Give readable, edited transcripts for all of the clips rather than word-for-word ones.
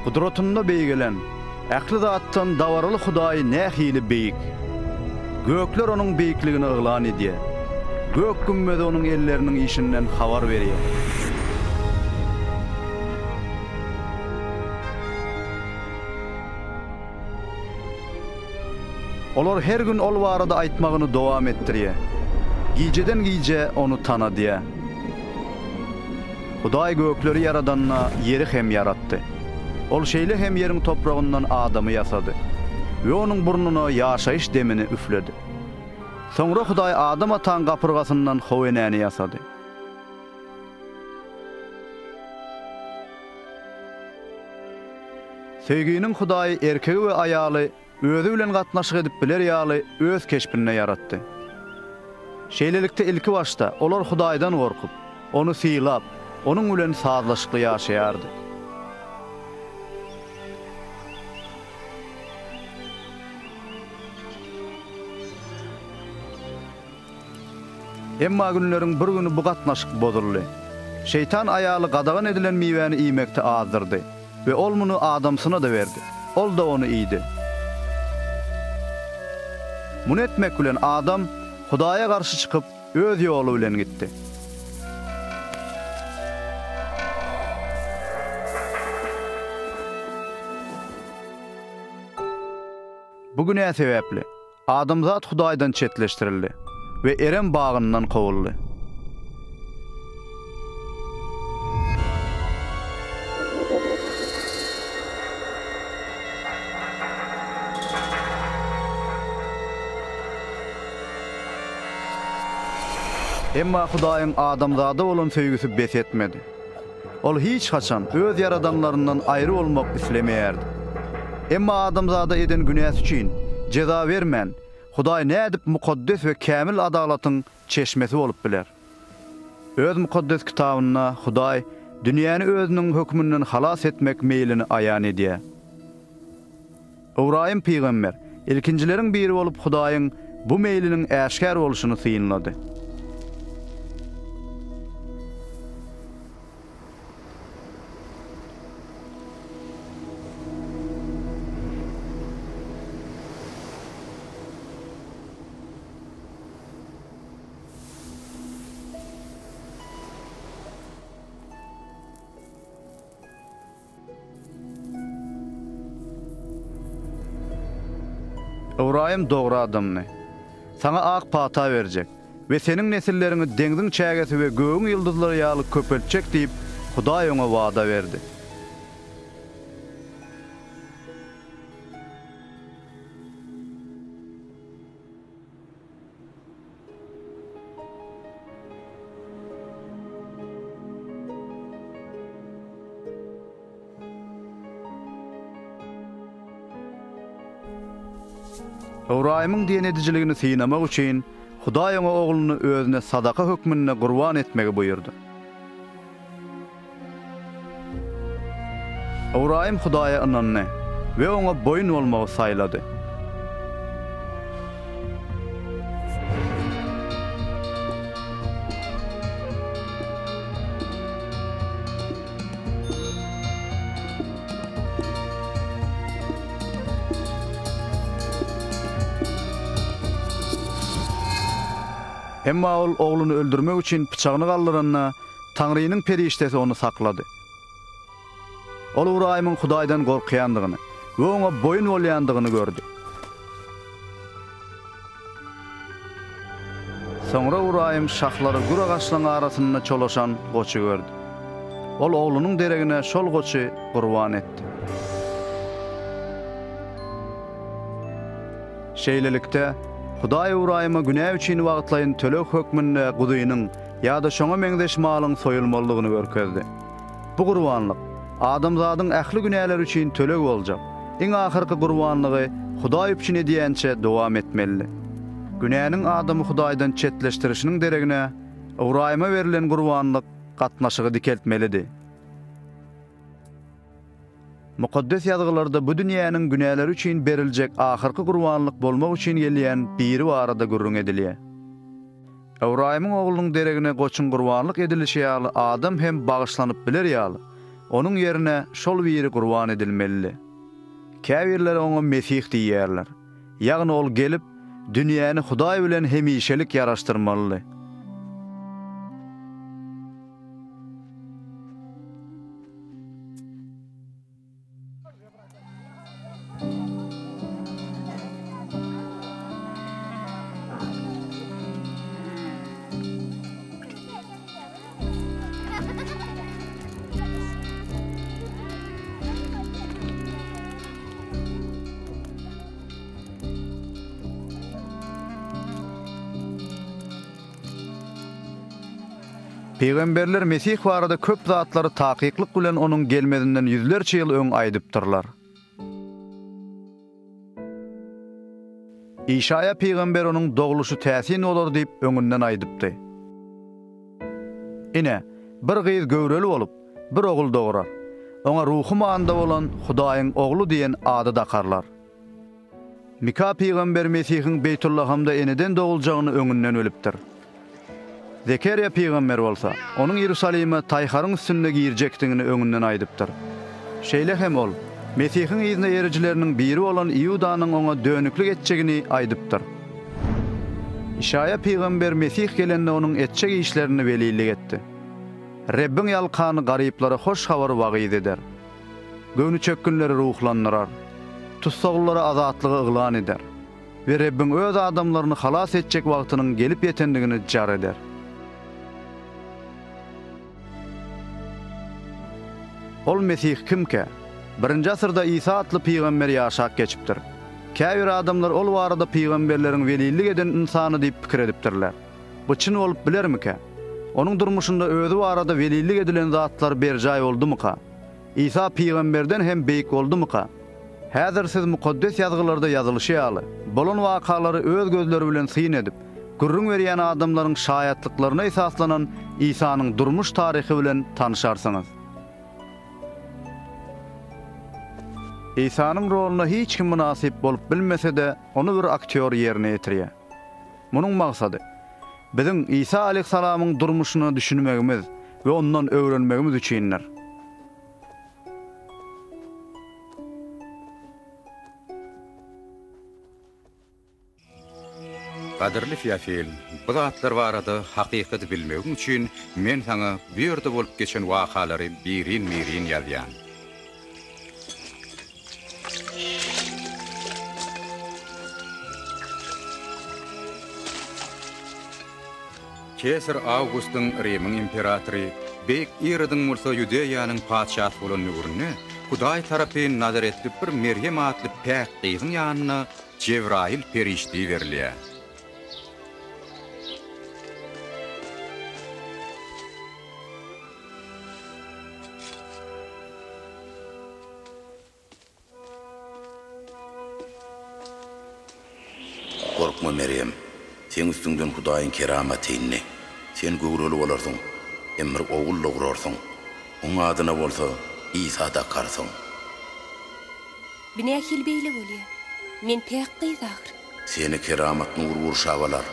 Gudratynda beýgelen, ähli zatdan dabaraly Hudaý nähili beýik! Gökler Onuň beýikligini yglan edýär, gök gümmezi Onuň elleriniň işinden habar berýär. Olar her gün Ol barada aýtmagyny dowam etdirýär, gijeden gijä Ony tanadýar. Hudaý gökleri ýaradanda ýeri hem ýaratdy. Ol şeýle hem ýeriň topragyndan adamy ýasady we onuň burnuna ýaşaýyş demini üfledi. Soňra Hudaý Adam ataň gapyrgasyndan How enäni ýasady. Söýginiň Hudaýy erkegi we aýaly Özi bilen gatnaşyk edip biler ýaly öz keşbinde ýaratdy. Şeýlelikde ilki başda olar Hudaýdan gorkup, Ony sylap, Onuň bilen sazlaşykly ýaşaýardy. Emma günleriň bir güni bu gatnaşyk bozuldy. Şeýtan aýaly gadagan edilen miwäni iýmekde azdyrdy we ol muny adamsyna-da berdi. Ol-da ony iýdi. Muny etmek bilen adam Hudaýa garşy çykyp, öz ýoly bilen gitdi. Bu günä sebäpli, adamzat Hudaýdan çetleşdirildi we Erem bagyndan kowuldy. Emma Hudaýyň adamzada bolan söýgüsi bes etmedi. Ol hiç haçan öz ýaradanlaryndan aýry bolmak islemeýärdi. Emma adamzada eden günäsi üçin jeza bermän, Hudaý nädip mukaddes we kämil adalatyň çeşmesi bolup biler? Öz Mukaddes Kitabynda Hudaý dünýäni özüniň höküminden halas etmek meýlini aýan edýär. Ybraýym pygamber ilkinjileriň biri bolup Hudaýyň bu meýliniň äşgär bolşuny synlady. Ybraýym dogry adamdy. Saňa ak pata berjek we seniň nesilleriňi deňziň çägesi we gögüň ýyldyzlary ýaly köpeltjek diýip, Hudaý oňa wada berdi. Ybraýymyň diýen edijiligini synamak üçin, Hudaý oňa ogluny özüne sadaka hökmünde gurban etmegi buýurdy. Ybraýym Hudaýa ynandy we oňa boýun bolmagy saýlady. Emma ol ogluny öldürmek üçin pyçagyny galdyranda, Taňrynyň perişdesi ony saklady. Ol Ybraýymyň Hudaýdan gorkýandygyny we oňa boýun bolýandygyny gördi. Soňra Ybraýym şahlary gür agaçlaryň arasynda çolaşan goçy gördi. Ol oglunyň deregine şol goçy gurban etdi. Şeýlelikde, Hudaý Ybraýyma günä üçin wagtlaýyn töleg hökmünde guzynyň ýa-da şoňa meňzeş malyň soýulmalydygyny görkezdi. Bu gurbanlyk, adamzadyň ähli günäleri üçin töleg boljak, iň ahyrky gurbanlygy Hudaý üpjün edýänçä dowam etmelidi. Günäniň adamy Hudaýdan çetleşdirişiniň deregine, Ybraýyma berlen gurbanlyk gatnaşygy dikeltmelidi. Mukaddes Ýazgylarda bu dünýäniň günäleri üçin beriljek ahyrky gurbanlyk bolmak üçin gelýän biri barada gürrüň edilýär. Ybraýymyň oglunyň deregine goçuň gurbanlyk edilişi ýaly adam hem bagyşlanyp biler ýaly, Onuň ýerine şol biri gurban edilmelidi. Käbirleri oňa Mesih diýýärler. Ýagny ol gelip, dünýäni Hudaý bilen hemişelik ýaraşdyrmalydy. Pygamberler Mesih barada köp zatlary takyklyk bilen onuň gelmezinden ýüzlerçe ýyl öň aýdypdyrlar. Işaýa pygamber onuň dogluşy täsin bolar diýip öňünden aýdypdy. Ine, bir gyz göwreli bolup, bir ogul dograr. Oňa ruhy manyda bolan Hudaýyň Ogly diýen ady dakarlar. Mika pygamber Mesihiň Beýtullahamda eneden doguljagyny öňünden bilipdir. Zekerýa pygamber bolsa, onuň Iýerusalime taýharyň üstünde girjekdigini öňünden aýdypdyr. Şeýle hem ol, Mesihiň yzyna erijileriniň biri bolan Iudanyň oňa dönüklik etjegini aýdypdyr. Işaýa pygamber Mesih gelende onuň etjek işlerini welilik etdi. Rebbiň ýalkany garyplara hoş habary wagyz eder. Göwnüçökgünleri ruhlandyrar. Tussaglylara azatlygy yglan eder. We Rebbiň Öz adamlaryny halas etjek wagtynyň gelip ýetendigini jar eder. Ol Mesih kimkä? Birinji asyrda Isa atly pygamber ýaşap geçipdir. Käbir adamlar ol barada pygamberleriň welilik eden ynsany diýip pikir edipdirler. Bu çyn bolup bilermikä? Onuň durmuşynda özi barada welilik edilen zatlar berjaý boldumyka? Isa pygamberden hem beýik boldumyka? Häzir siz Mukaddes Ýazgylarda ýazylyşy ýaly, bolan wakalary öz gözleri bilen syn edip, gürrüň berýän adamlaryň şaýatlyklaryna esaslanan Isanyň durmuş taryhy bilen tanyşarsyňyz. Isanyň roluna hiç kim mynasyp bolup bilmese-de, ony bir aktýor ýerine ýetirýär. Munuň maksady, biziň Isa aleyhissalamyň durmuşyna düşünmegimiz we ondan öwrenmegimiz üçindir. Gadyrly Feofil, bu zatlar barada hakykaty bilmegiň üçin men saňa bu ýerde bolup geçen wakalary birin-birin ýazýan. Kesar Awgustyň Rimiň imperatory, Beýik Irodyň bolsa Ýudeýanyň patyşasy bolan döwründe Hudaý tarapyn nazaretli bir Merýem atly päk gyzyň ýanyna Jebraýyl perişde iberilýär. Gorkma, Merýem, seň üstüňden Hudaýyň keramaty indi. Sen göwreli bolarsyň hem bir ogul dograrsyň, oň adyna bolsa Isa dakarsyň. Bu nähili beýle bolýar? Men päk gyz ahyr. Seni keramat nury gurşap alar,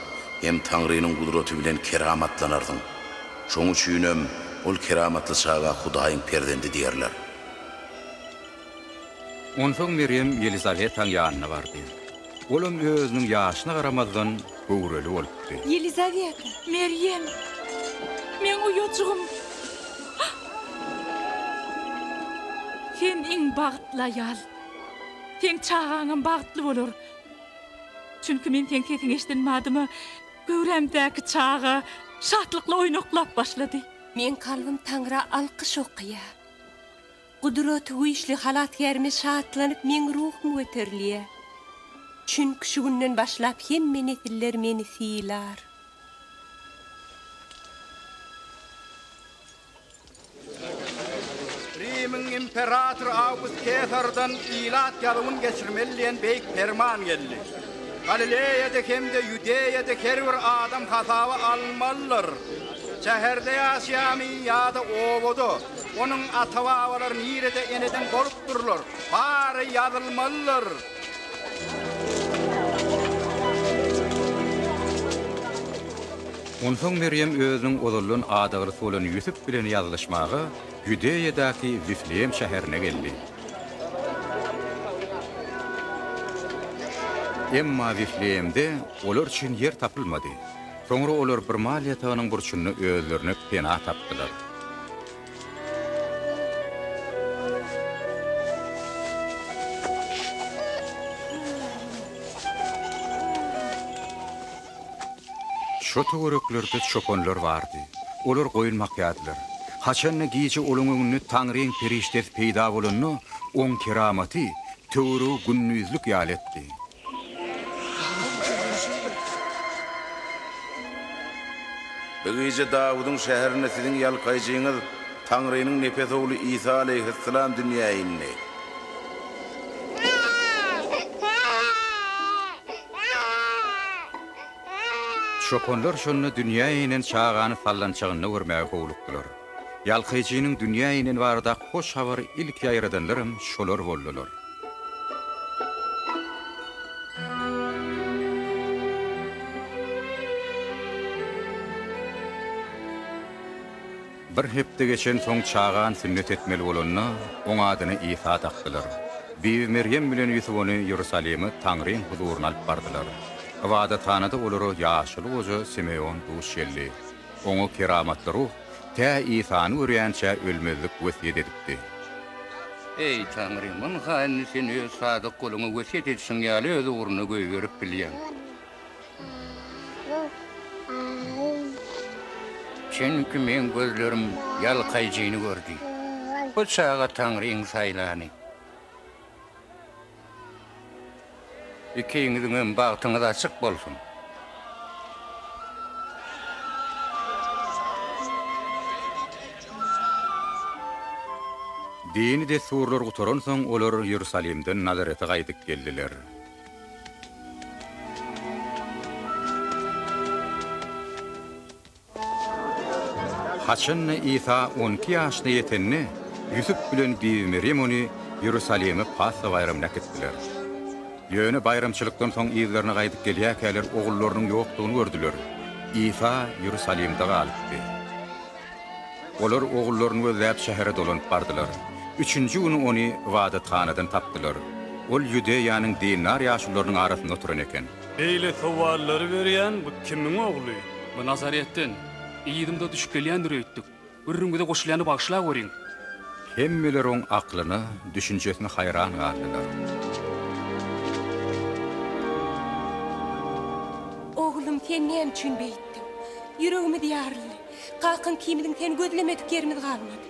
hem Taňrynyň gudraty bilen keramatlanarsyň. Şoň üçinem ol keramatly çaga Hudaýyň perzendi diýerler. Onsoň Merýem Ýelizawetaň ýanyna bardy. Olam özüniň ýaşyna garamazdan, göwreli bolupdy. Ýelizaweta! Merýem! Meň uýajygym! Sen iň bagtly aýal! Seň çagaňam bagtly bolar! Çünki men seň sesiňi eşiden badyma, göwrämdäki çaga şatlykly oýnaklap başlady. Meň kalbym Taňra alkyş okaýar. Gudraty güýçli Halasgärime şatlanyp meň ruhum göterilýär. Çünki şu günden başlap hemme nesiller meni sylar. Rimiň imperatory Awgust Kesardan ilat ýazuwyny geçirmeli diýen beýik perman geldi. Galileýada hem-de Ýudeýada her bir adam hasaba alynmalydyr. Şäherde ýaşaýarmy ýa-da obada, onuň ata-babalary nirede eneden bolupdyrlar, bary ýazylmalydyr. Onsoň Merýem özüniň ozaldan adaglysy bolan Ýusup bilen ýazylyşmaga Ýudeýadaky Wifleýem şäherine geldi. Emma Wifleýemde olar üçin ýer tapylmady. Soňra olar bir mal ýatagynyň burçunda özlerine pena tapdylar. Şo töwereklerde çopanlar bardy. Olar goýun bakýardylar. Haçan-da gije olaň öňünde Taňryň perişdesi peýda bolanda, oň keramaty töweregi gündizlik ýaly etdi. Bu gije Dawudyň şäherinde siziň Ýalkaýjyňyz, Taňrynyň nepes Ogly Isa alaýhyssalam dünýä indi. Çopanlar şonda dünýä inen çagany sallançagynda görmäge howlukdylar. Ýalkaýjynyň dünýä ineni baradaky hoş habary ilki ýaýradanlaram şolar boldular. Bir hepde geçensoň çagany sünnet etmeli bolanda, oň adyny Isa dakdylar. Bibi Merýem bilen Ýusup ony Iýerusalime Taňryň huzuryna alyp bardylar. Ybadathanada olara ýaşuly goja Simeon duş geldi. Oňa keramatly ruh tä Isany görýänçä ölmezlik wesýet edipdi. Eý, Taňrym, ynha indi Sen Öz sadyk guluňa wesýet edişiň ýaly öz ugruna goýberip bilýäň. Çünki meň gözlerim Ýalkaýjyny gördi. Bu çaga Taňryň saýlany. Ikiňiziňem bagtyňyz açyk bolsun. Dini dessurlar gutaransoň, olar Iýerusalimden Nazarete gaýdyp geldiler. Haçan-da Isa on iki ýaşyna ýetende, Ýusup bilen Bibi Merýem ony Iýerusalime Pasha baýramyna äkitdiler. Ýöne baýramçylykdan soň yzlaryna gaýdyp gelýärkäler ogullarynyň ýokdugyny gördüler. Isa Iýerusalimde galypdy. Olar ogullaryny gözläp şähere dolanyp bardylar. Üçünji güni ony ybadathanadan tapdylar. Ol Ýudeýanyň dindar ýaşulularynyň arasynda oturan eken. Beýle sowallary berýän bu kimiň ogly? Bu Nazaretden, yzymda düşüp gelýändir öýtdük. Gürrüňize goşulýany bagyşlaweriň. Hemmeler oň aklyna, düşünjesine haýran galdylar. Oglum, sen näme üçin beýtdiň? Ýüregimiz ýaryldy. Kakaň ikimiziň seni gözlemedik ýerimiz galmady.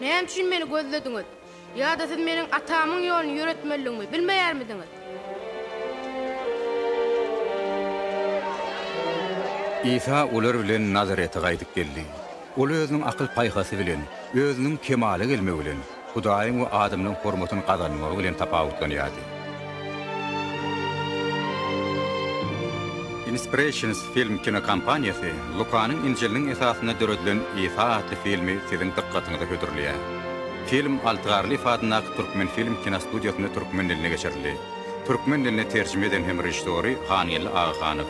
Näme üçin meni gözlediňiz? Ýa-da siz meniň atamyň ýoluny ýöretmelidigimi bilmeýärmidiňiz? Isa olar bilen Nazarete gaýdyp geldi. Ol özüniň akyl-paýhasy bilen, özüniň kemala gelmegi bilen, Hudaýyň we adamlaryň hormatyny gazanmagy bilen tapawutlanýardy. Inspirations Film kinokompaniýasy Lukanyň Injiliniň esasynda döredilen Isa atly filmi siziň dykgatyňyza hödürleýär. Film Alty Garlyýew adyndaky Türkmenfilm kinostudiýasynda türkmen diline geçirildi. Türkmen diline terjime eden hem režissýory Hangeldi Agahanow.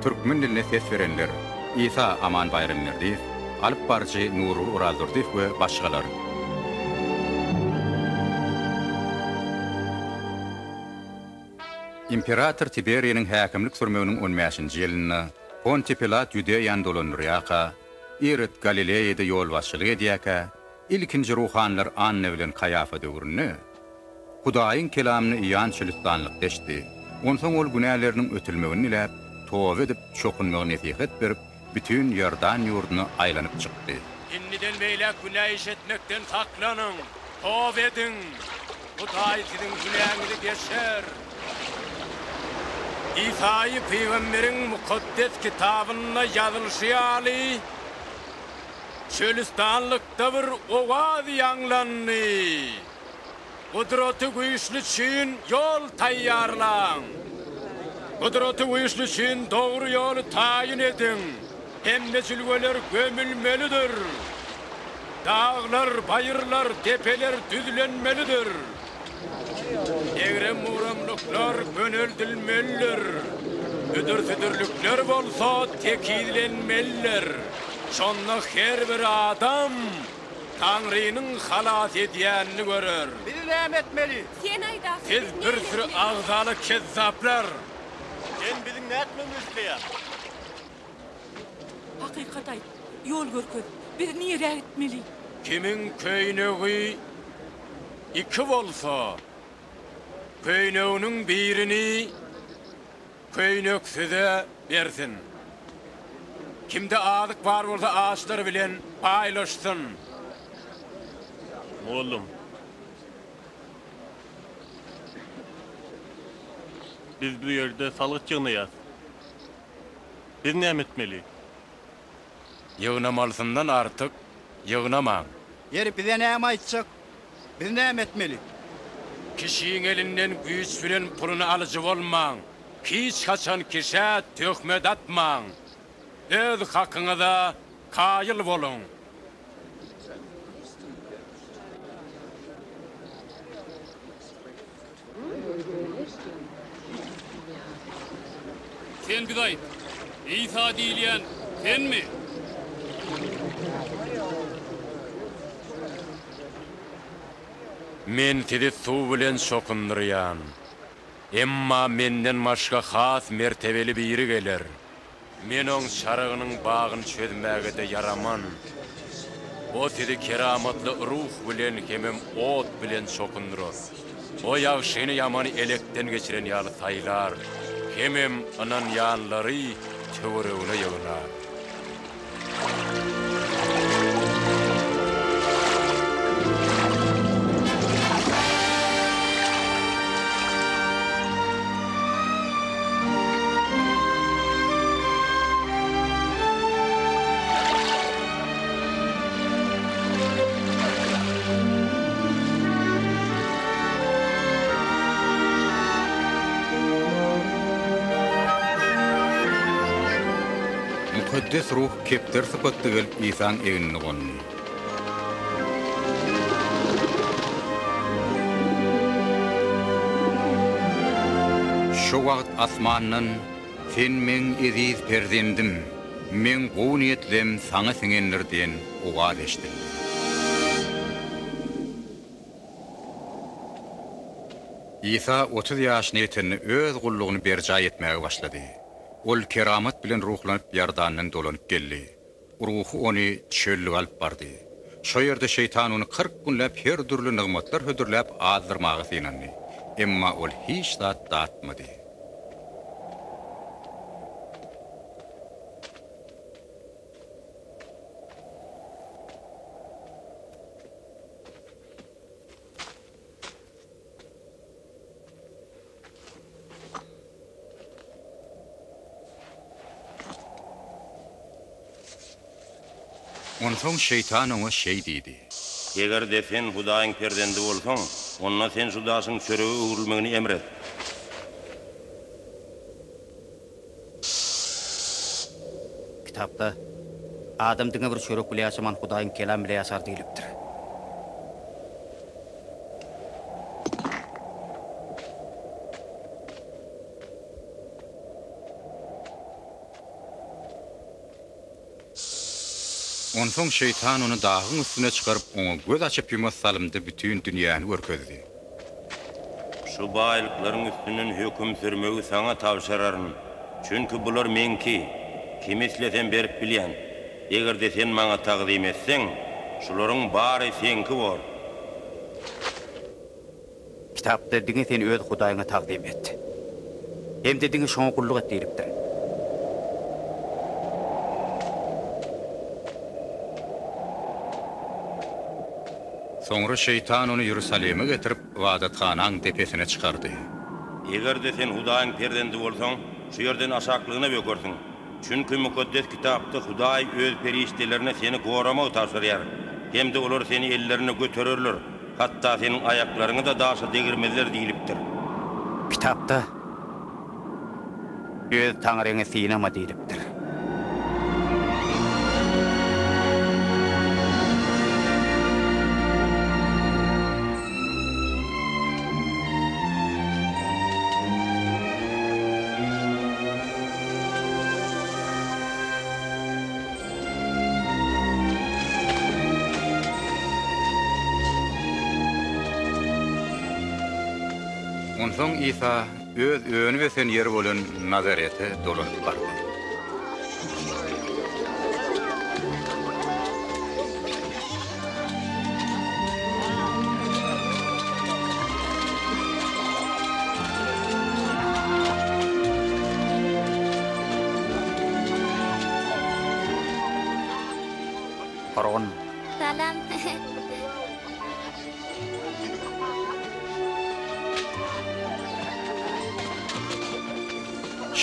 Türkmen diline ses berenler, Isa Aman Baýramberdiýew, alyp baryjy Nurgül Orazdurdyýew we başgalar. Imperator Tiberiniň häkimlik sürmeginiň on bäşinji ýylynda Pontiý Pilat Ýudeýany dolandyrýarka, Irod Galileýada ýolbaşçylyk edýärkä, ilkinji ruhanylar Anna bilen Kaýafa döwründe Hudaýyň kelamyny Iýan çölüstanlykda eşitdi. Onsoň ol günäleriniň ötülmegini diläp, toba edip, çokunmagy nesihat berip, bütin Iordan ýurduna aýlanyp çykdy. Indiden beýläk günä iş etmekden saklanyň, toba ediň, Hudaý siziň günäňizi geçer. Isaýy pygamberiň Mukaddes Kitabynda ýazylyşy ýaly, çölüstanlykda bir owaz ýaňlandy, Gudraty güýçli üçin ýol taýýarlaň! Gudraty güýçli üçin dogry ýoly taýyn ediň! Hemme jülgeler gömülmelidir! Daglar, baýyrlar, depeler düzlenmelidir! Egrem-bugramlyklar göneldilmelidir! Büdür-südürlikler bolsa tekizlenmelidir. Şonda her bir adam Taňrynyň halas edýänini görer. Biz näme etmeli? Sen aýt ahyry, Siz biz bir näme süri etmeli? agzaly kezzaplar! Sen biziň nätmegimizi isleýäň? Hakykat aýt, ýol görkez, biz nirä gitmeli? Kimiň köýnegi iki bolsa, köýneginiň birini köýneksize bersin. Kimde azyk bar bolsa, açlar bilen paýlaşsyn. Mugallym, biz bu ýerde salgyt ýygnaýas. Biz näme etmeli? Ýygnamalysyndan artyk ýygnamaň. Ýeri, bize näme aýtjak? Biz näme etmeli? Kişiň elinden güýç bilen puluny alyjy bolmaň. Hiç haçan kişä töhmet atmaň. Öz hakyňyza kaýyl boluň. Sen bize aýt, Isa diýilýän senmi? Men sizi suw bilen çokundyrýan. Emma menden başga has mertebeli biri geler. Men oň çarygynyň bagyny çözmäge-de ýaraman. O sizi keramatly Ruh bilen hemem ot bilen çokundyrar. O ýagşyny ýamany elekden geçiren ýaly saýlar, hemem ynanýanlary töweregine ýygnar. Mukaddes Ruh kepderi sypatda gelip Isaň egnine gondy. Şo wagt asmandan, Sen Meň eziz perzendim, Meň gowy niýetlem saňa siňendir diýen owaz eşidildi. Isa 30 ýaşyna ýetende öz gullugyny berjaý etmäge başlady. Ol keramat bilen ruhlanyp Iordandan dolanyp geldi. Ruhy ony çöllüge alyp bardy. Şo ýerde şeýtan ony 40 günläp her dürli nygmatlar hödürläp azdyrmaga synandy. Emma ol hiç zat datmady. Onsoň şeýtan oňa şeý diýdi. Eger-de sen Hudaýyň perzendi bolsaň, onda sen şu daşyň çörege öwrülmegini emr et. Kitapda, Adam diňe bir çörek bile ýaşaman, Hudaýyň kelamy bile ýaşar diýlipdir. Onsoň şeýtan ony dagyň üstüne çykaryp, oňa göz açyp-ýumas salymda bütin dünýäni görkezdi. Şu baýlyklaryň üstünden höküm sürmegi saňa tabşyraryn, çünki bular meňki, kime islesem berip bilýän. Eger-de sen maňa tagzym etseň, şularyň bary seňki bor. Kitapda diňe sen öz Hudaýyňa tagzym et. Hem-de diňe şoňa gulluk et diýlipdir. Soňra şeýtan ony Ýerusalime getirip, ybadathanaň depesine çykardy. Eger-de sen Hudaýyň perzendi bolsaň, şu ýerden aşaklygyna bökersiň. Çünki Mukaddes Kitapda Hudaý Öz perişdelerine seni goramagy tabşyrýar hem-de olar seni ellerinde götererler, hatda seniň aýaklaryňy-da daşa degirmezler diýlipdir. Kitapda, Öz Taňryňy synama diýlipdir. Onsoň Isa Öz önüp-ösen ýeri bolan Nazarete dolanyp bardy. Gurgun. Salam.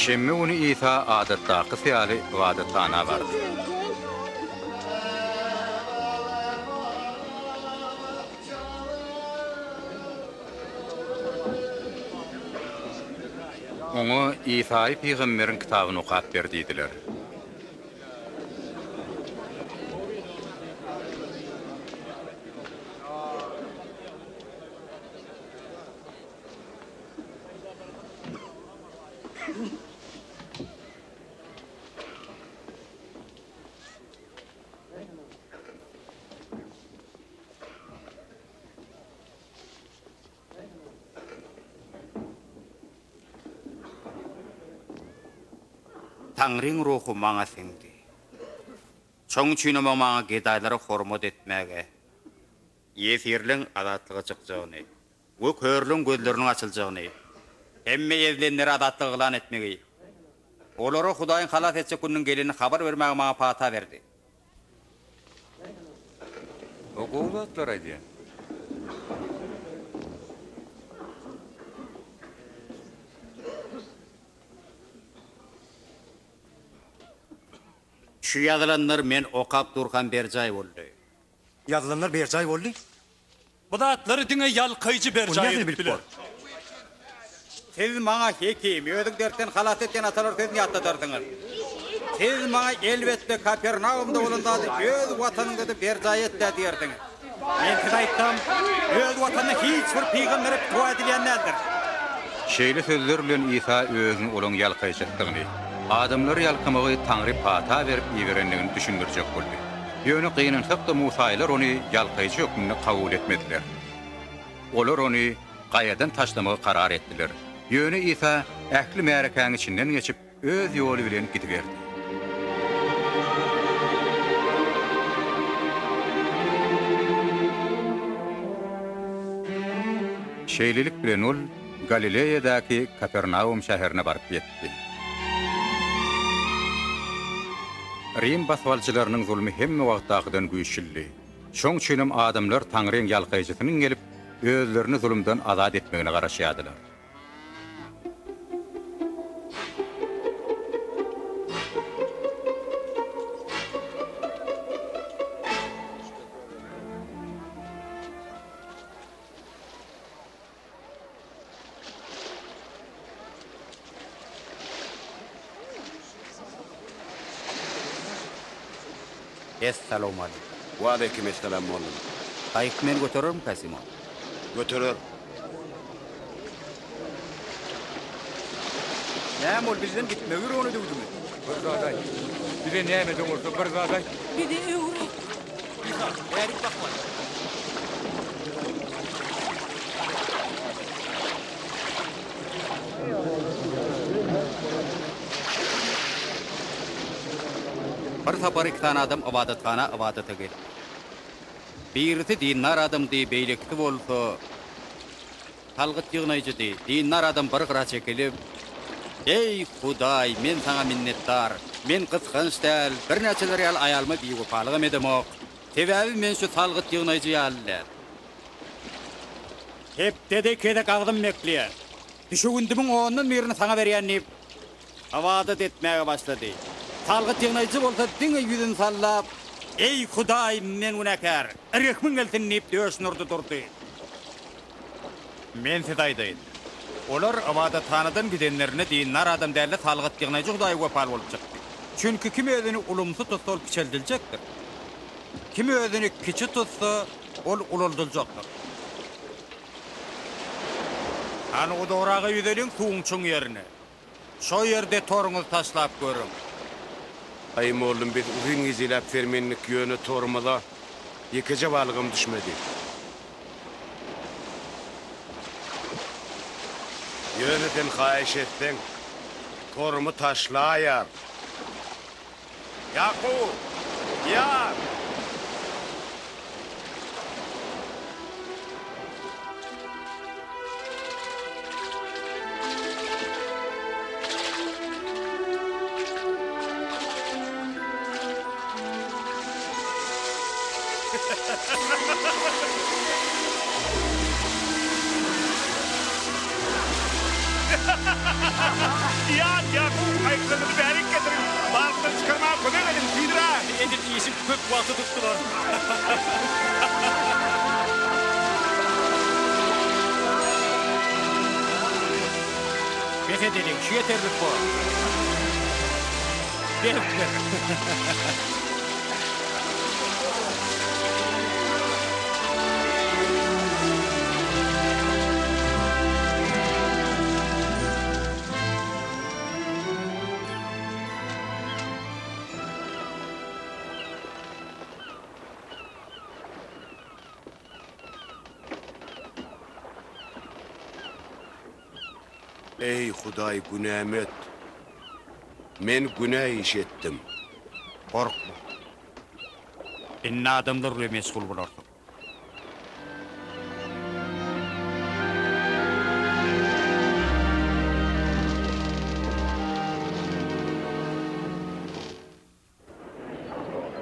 Şenbe güni Isa adatdakysy ýaly ybadathana bardy. Oňa Isaýy pygamberiň kitabyny okap ber diýdiler. Taňryň ruhy maňa siňdi. Şoň üçinem o maňa gedaýlara hormat etmäge, ýesirleň azatlyga çykjagyny we körleň gözleriniň açyljagyny, hemme ezilenlere azatlygy yglan etmegi, olara Hudaýyň halas etjek gününiň gelenini habar bermäge maňa pata berdi. O gowy zatlar aýdýar. Şu ýazylanlar men okap durkam berjaý boldy. Ýazylanlar berjaý boldy? Bu zatlary diňe ýalkaýjy berjaý edip biler. Siz maňa hekim, özüň dertden halas etýän atalar sözüni ýatladarsyňyz. Siz maňa elbetde Kapernaumda bolan zady öz watanyňda-da berjaý et-dä diýersiňiz. Men size aýtsam, öz watanynda hiç bir pygambere pitwa edilýän däldir. Şeýle sözler bilen Isa özüni olaň ýalkaýjakdygyny, adamlary ýalkamagy Taňry pata berip iberendigini düşündirjek boldy. Ýöne gynansak-da musaýylar ony ýalkaýjy hökmünde kabul etmediler. Olar ony gaýadan taşlamagy karar etdiler. Ýöne Isa ähli märekäň içinden geçip, öz ýoly bilen gidiberdi. Şeýlelik bilen ol Galileýadaky Kapernaum şäherine baryp ýetdi. Rim basybalyjylarynyň zulmy hemme wagtdakydan güýçlüdi. Şoň üçinem adamlar Taňryň ýalkaýjysynyň gelip, özlerini zulumdan azat etmegine garaşýardylar. Essalawmaleýkim. Waleýkim essalam mollum. Gaýyk meni göterermikä Simon? Göterer. Näme ol bizden gitmegi ýüregine düwdümi? Bir zat aýt. Bize näme-de bolsa bir zat aýt. Bize öwret. Isa, bärik bakmaly. Bir sapar iki sany adam ybadathana ybadata geldi. Birisi dindar adamdy, beýlekisi bolsa salgyt ýygnaýjydy. Dindar adam bir gyra çekilip, Eý, Hudaý, men Saňa minnetdar. Men gysganç däl, birnäçeler ýaly aýalyma biwepalygam edemok. Sebäbi men şu salgyt ýygnaýjy ýaly däl. Hepdede iki gezek agzym bekleýär. Düşewündimiň ondan birini saňa berýän diýip, ybadat etmäge başlady. Salgyt ýygnaýjy bolsa diňe ýüzüni sallap, Eý, Hudaý, men günäkär, rehmiň gelsin diýip döşüni urdy durdy. Men size aýdaýyn, olar ybadathanadan gidenlerinde dindar adam däl-de, salgyt ýygnaýjy Hudaýa wepaly bolup çykdy. Çünki kim özüni ulumsy tutsa, ol kiçeldiljekdir. Kim özüni kiçi tutsa, ol ulaldyljakdyr. Hany uzagraga ýüzeliň suwuň çuň ýerine. Şo ýerde toruňyzy taşlap görüň. Aý mollum biz uzyn gijeläp sermendik ýöne torumyza ýekeje balygam düşmedi. Ýöne sen haýyş etseň, torumy taşlaýar. Ýakup! Ýar! Ýan, Ýakup, gaýyklaryňyzy bärik getiriň! Balyklary çykarmaga kömek ediň, tizräk! Edil işiň köp wagty tutdular. Bes edeliň, şu ýeterlik bor. Beripdir. Eý, Hudaý, günämi öt. Men günä iş etdim. Gorkma. Indi adamlar bilen meşgul bolarsyň.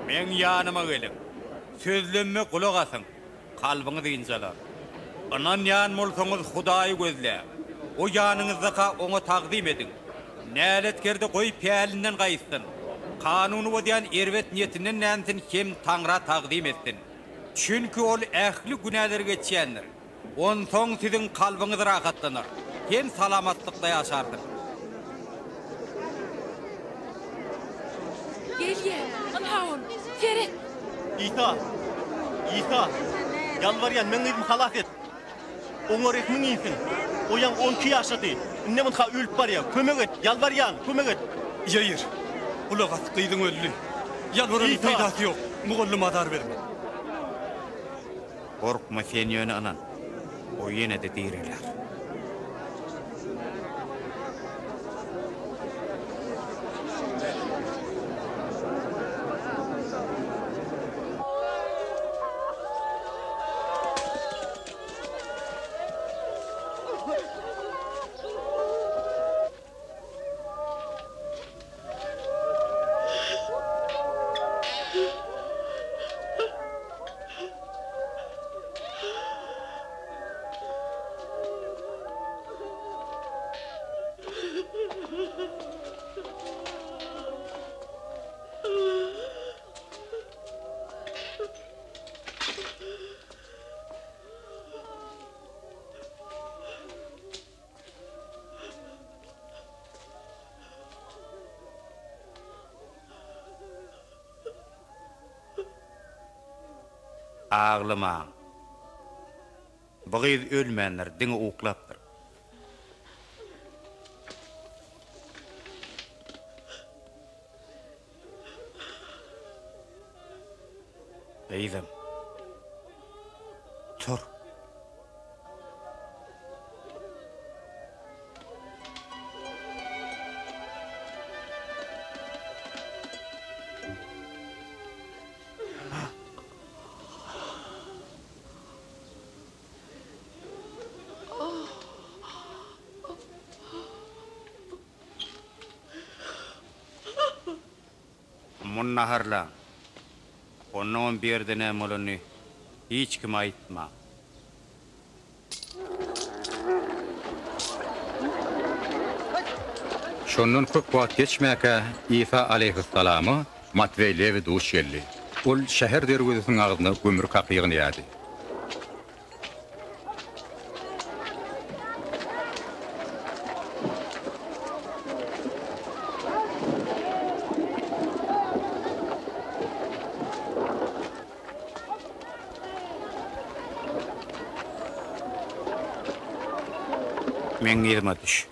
Meň ýanyma geliň. Sözlemime gulak asyň, kalbyňyz ynjalar. Ynanýan bolsaňyz, Hudaýy gözläň. O ýanyňyzdaka Oňa tagzym ediň. Näletkerde goý pälinden gaýtsyn. Kanuny bozýan erbet niýetinden dänsin hem Taňra tagzym etsin. Çünki Ol ähli günäleri geçýändir. Onsoň siziň kalbyňyz rahatlanar hem salamatlykda ýaşarsyňyz. Gelýär, ynha ol, seret! Isa! Isa! Ýalbarýan, meň gyzymy halas et! Oňa rehmiň insin! O ýaňy 12 ýaşady, indem ynha ölüp barýar. Kömek et, ýalbarýan, kömek et! Ýaýyr, gulak as, gyzyň öldi. Ýalbaranyň Isa! peýdasy ýok, mugallyma azar berme. Gorkma, sen ýöne ynan. O ýene-de direler. Aglamaň. Bu gyz ölmändir, diňe uklapdyr. Gyzym. Tur. Muny naharlaň. Onnoňam bu ýerde näme bolanyny hiç kime aýtmaň. Şondan köp wagt geçmäkä Isa alaýhyssalama Matweý Lewi duş geldi. Ol şäher derwezesiniň agzynda gümrük haky ýygnaýardy. Meň yzyma düş.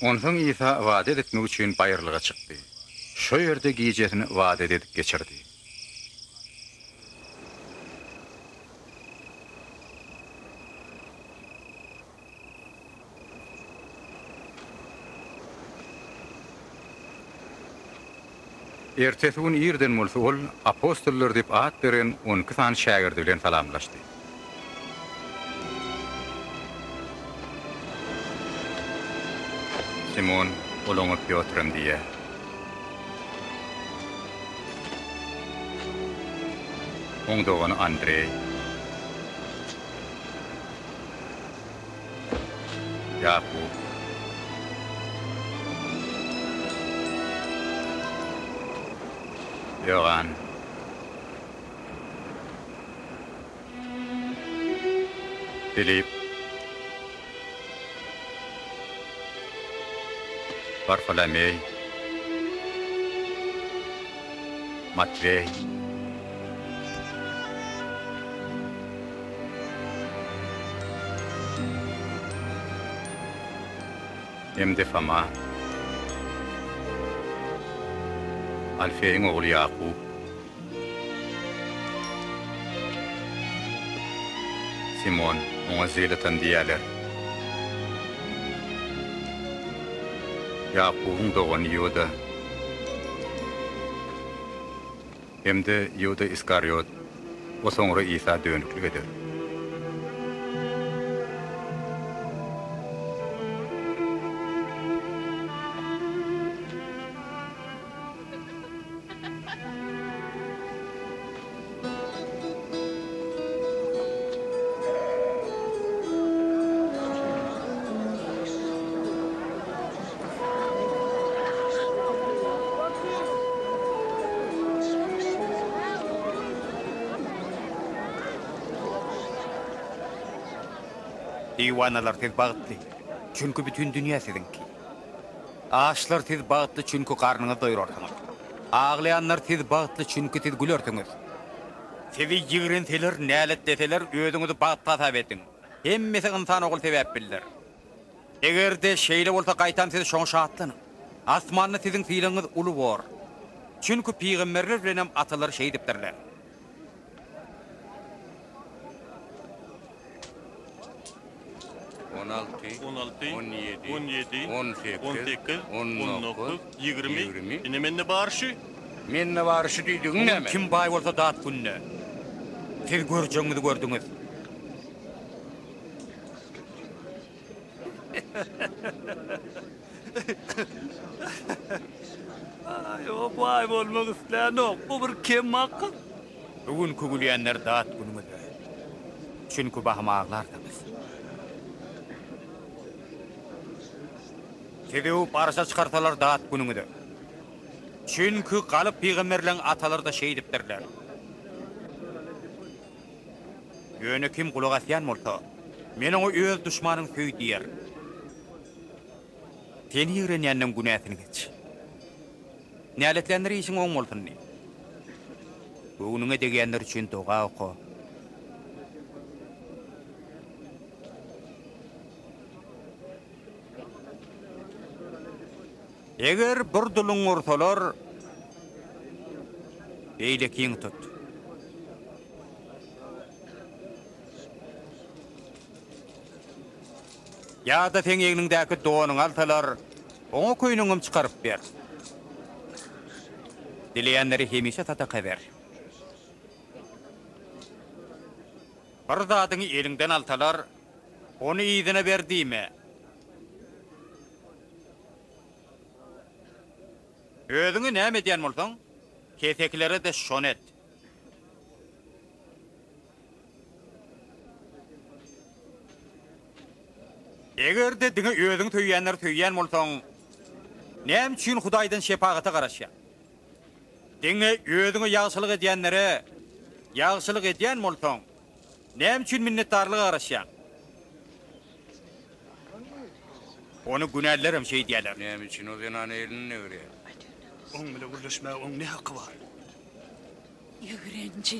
Onsoň Isa ybadat etmek üçin baýyrlyga çykdy. Şo ýerde gijesini ybadat edip geçirdi. Ertesi gün irden bolsa ol apostollar diýip at beren 12 sany şägirdi bilen salamlaşdy. Simon, ol oňa Pýotrem diýýär. Oň dogany Andreý. Ýakup. Ýogan. Filip. Barfolomeý. Matweý. Hem-de Foma. Alfeýiň ogly Ýakup. Simon, oňa Zelatan diýýärler. Ýakubyň dogany Iuda hem-de Iuda Iskariot, o soňra Isa dönüklik eder. Diwanalar siz bagtly, çünki bütin dünýä siziňki. Açlar siz bagtly çünki garnyňyzy doýrarsyňyz. Aglaýanlar siz bagtly çünki siz gülersiňiz. Sizi ýigrenseler, näletleseler özüňizi bagtly hasap ediň. Hemmesi ynsan ogul sebäplidir. Eger-de şeýle bolsa gaýtam siz şoňa şatlanyň. Asmanda siziň sylagyňyz uly bor. Çünki pygamberler bilenem atalar şeýdipdirler. 16, 16, 17, 17, 18, 18, 19, 19, 20, 20. Ine mende bar şu. Mende bar şu diýdigiň Bugün näme? kim baý bolsa dat günde. Siz görjegiňizi gördüňiz. Aý, o baý bolmak islänok. Bu bir kemakyl. Bu günki gülýänler dat günüňize. Çünki bahym aglarsyňyz. Sizi öwüp arşa çykarsalar dat günüňize. Çünki galyp pygamberleň atalary-da şeýdipdirler. Ýöne kim gulak asýan bolsa, Men oňa öz duşmanyňy söý diýerin. Seni ýigrenýänden günäsini geç. Näletlänlere işiň oň bolsun diý. Göwnüňe degýänler üçin doga oka. Eger bir duluňy ursalar, beýlekiňi tut. Ýa-da seň egniňdäki donuňy alsalar, oňa köýnegiňem çykaryp ber. Dileýänlere hemişe sadaka ber. Bir zadyňy eliňden alsalar, ony yzyna ber diýme. Özüňe näme edýän bolsaň, kesekilere-de şony et. Eger-de diňe özüňi söýýänleri söýýän bolsaň, näme üçin Hudaýdan şepagata garaşýaň? Diňe özüňe ýagşylyk edýänlere ýagşylyk edýän bolsaň, näme üçin minnetdarlyga garaşýaň? Ony günälilerem şeýdýärler. Näme üçin o zenan elini degirýär? Oň bile gürleşmäge oň ne haky bar? Ýigrenji.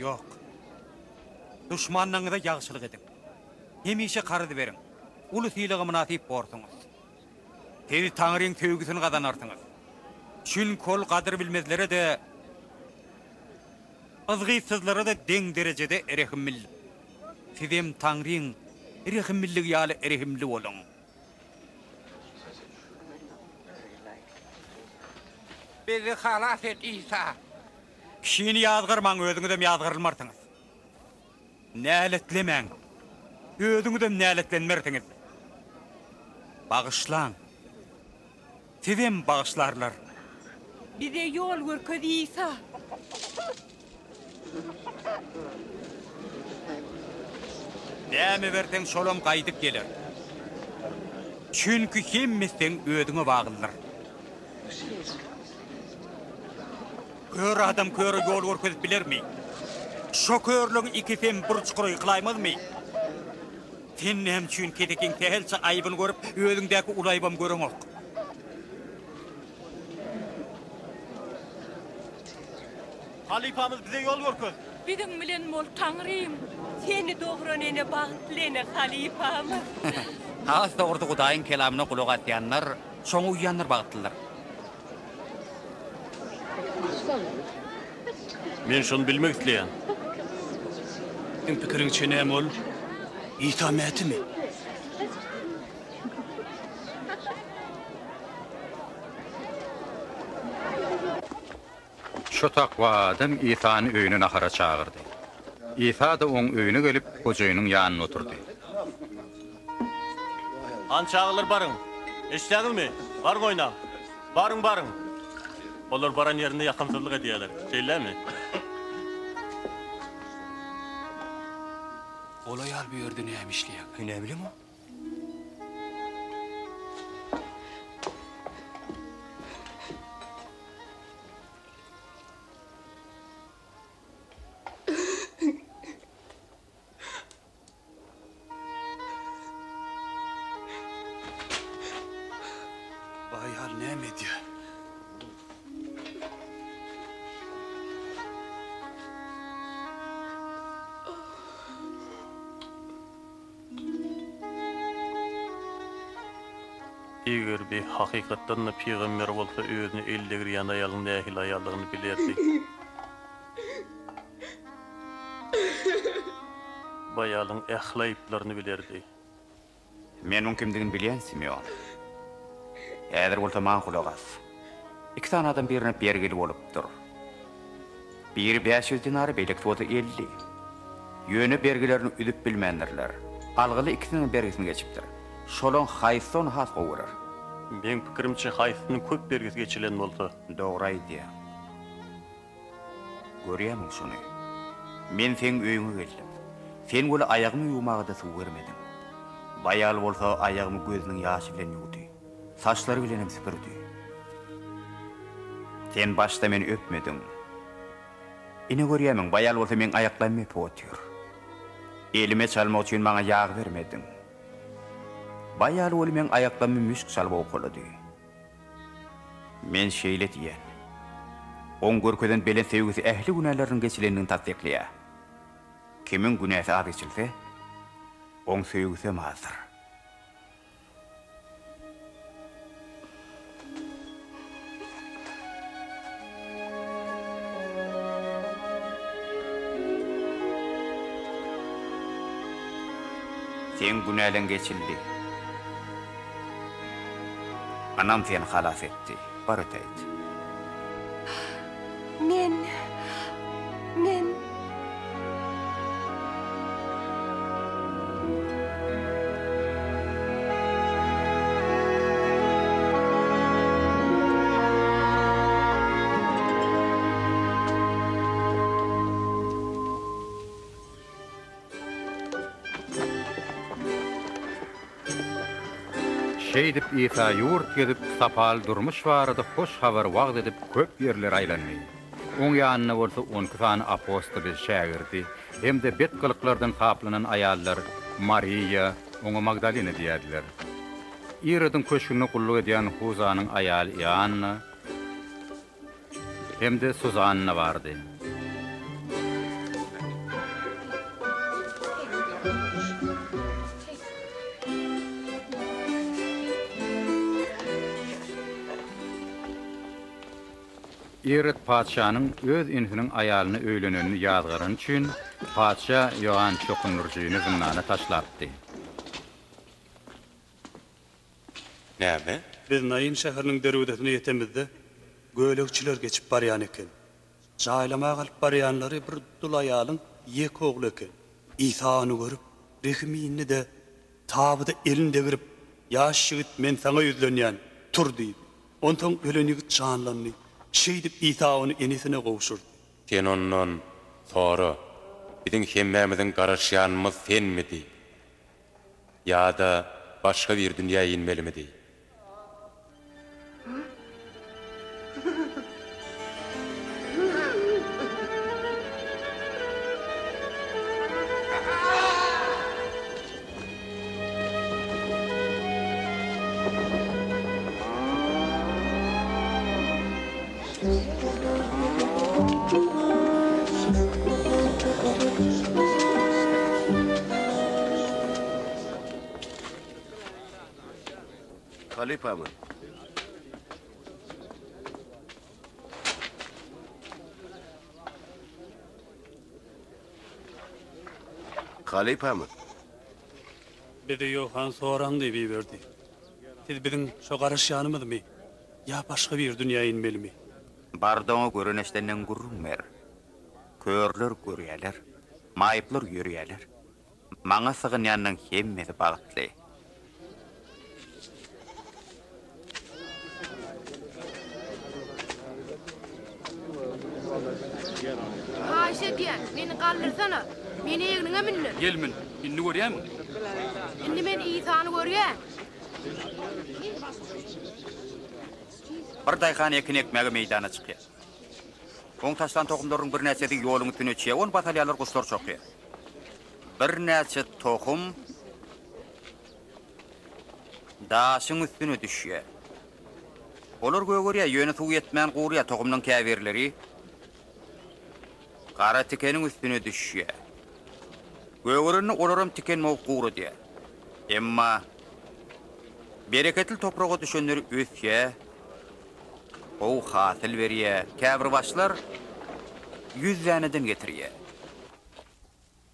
Ýok. Duşmanlaryňyza ýagşylyk ediň. Hemişe karyz beriň. Uly sylaga mynasyp borsuňyz. Siz Taňryň söýgüsini gazanarsyňyz. Çünki ol gadyr bilmezlere-de, yzgytsyzlara-da deň derejede rehimlidir. Sizem Taňryň rehimliligi ýaly rehimli boluň. Bizi halas et, Isa! Kişini ýazgarmaň, özüňizem ýazgarylmarsyňyz. Näletlemäň, özüňizem näletlenmersiňiz. Bagyşlaň, sizem bagyşlarlar. Bize ýol görkez, Isa! Näme berseň, şolam gaýdyp geler. Çünki hemmesi seň özüňe baglydyr. Kör adam köre ýol görkezip bilermi? Şo körleň ikisem bir çukura ýykylaýmazmy? Sen näme üçin kesekiň sähelçe aýybyny görüp, özüňdäki uly aýybam göreňok? Halypamyz bize ýol görkez. Biziň bilen bol, Taňrym! Seni dogran ene bagtly ene, halypamyz! Has dogrusy Hudaýyň kelamyna gulak asýanlar, şoňa uýýanlar bagtlydyr. Men şony bilmek isleýän. Seň pikiriňçe näme ol? Isa Mätimi? Şo takwa adam Isany öýüne nahara çagyrdy. Isa-da oň öýüne gelip, hojaýynyň ýanynda oturdy. Hany çagalar baryň. Eşidýäňizmi? Baryň oýnaň. Baryň, baryň. Olar baran ýerinde ýakymsyzlyk edýärler. Şeýlemi? Ol aýal bu ýerde näme işleýär? Näbileň-ow? Bu aýal näme edýär? Eger bi hakykatdan-da pygamber bolsa, özüne el degirýän aýalyň nähili aýaldygyny bilerdi. Bu aýalyň ähli aýyplaryny bilerdi. Men muň kimdigini bilýän, Simeon. Häzir bolsa maňa gulak as. Iki sany adam birine bergili bolupdyr. Biri 500 dinary, beýlekisi bolsa 50. Ýöne bergilerini üzüp bilmändirler. Algyly ikisiniň bergisini geçipdir. Şolaň haýsysy ony has gowy görer? Meň pikirimçe, haýsysynyň köp bergisi geçilen bolsa. Dogry aýdýaň. Görýärmiň şuny? Men seň öýüňe geldim. Sen weli aýagymy ýuwmaga-da suw bermediň. Baýal bolsa aýagymy gözüniň ýaşy bilen ýuwdy. Saçlary bilenem süpürdi. Sen başda meni öpmediň. Ine görýärmiň, baýal bolsa meň aýaklarymy öpüp otyr. Elime çalmak üçin maňa ýag bermediň. Baýal weli meň aýaklarymy müşk çalyp owkalady. Men şeýle diýen. Oň görkezen belent söýgüsi ähli günäleriniň geçilendigini tassyklaýar. Kimiň günäsi az geçilse, oň söýgüsem azdyr. Seň günäleň geçildi. Ynam seni halas etdi. Bar ötäýt. Men, men. Şeýdip, Isa ýurt gezip, sapaly durmuş barada hoş habary wagyz edip, köp ýerlere aýlandy. Oň ýanynda bolsa on iki sany apostoly, şägirdi, hem-de bet gylyklardan saplanan aýallar, Mariýa, oňa Magdalena diýerdiler. Irodyň köşgünde gulluk edýän Huzanyň aýaly Ianna, Hem-de Suzanna bardy. Irod patyşanyň öz inisiniň aýalyna öýlenenini ýazgarany üçin, patyşa Ioann Çokundyryjyny zyndana taşlapdy. Näme? Biz Nain şäheriniň derwezesine ýetemizde, gölegçiler geçip barýan eken. Jaýlamaga alyp barýanlary bir dul aýalyň ýeke ogly eken. Isa ony görüp, rehimi indi-de, tabyda elini degrip, Ýaş ýigit, men saňa ýüzlenýän, tur! diýdi. Onsoň ölen ýigit janlandy. Şeýdip, Isa ony enesine gowşurdy. Sen ondan sora, Biziň hemmämiziň garaşýanymyz senmidi? Ýa-da başga biri dünýä inmelimidi? Halypamyz. Halypamyz. Bizi Ýohan soraň diýip iberdi. Siz biziň şo garaşýanymyzmy ýa başga biri dünýä inmelimi? Bar-da oňa gören-eşidenden gürrüň ber. Körler görýärler, maýyplar ýörýärler. Maňa sygynýanlaryň hemmesi bagtly. Haýyş edýän, meni galdyrsana. Meni egniňe mündür. Gel mün. Indi görýämiň? Indi men Isany görýän. Bir daýhan ekin ekmäge meýdana çykýar. Oň taşlan tohumlarynyň birnäçesi ýoluň üstüne çýe, ony basalýarlar, guşlar çokýar. Birnäçe tohum daşyň üstüne düşýär. Olar gögerýär, ýöne suw ýetmän gurýar, tohumlaryň käbirleri gara tikeniň üstüne düşýär. Gögerende olaram tiken bogup guradýar. Emma bereketli topraga düşenleri ösýär, gowy hasyl berýär, käbir başlar ýüz däneden getirýär.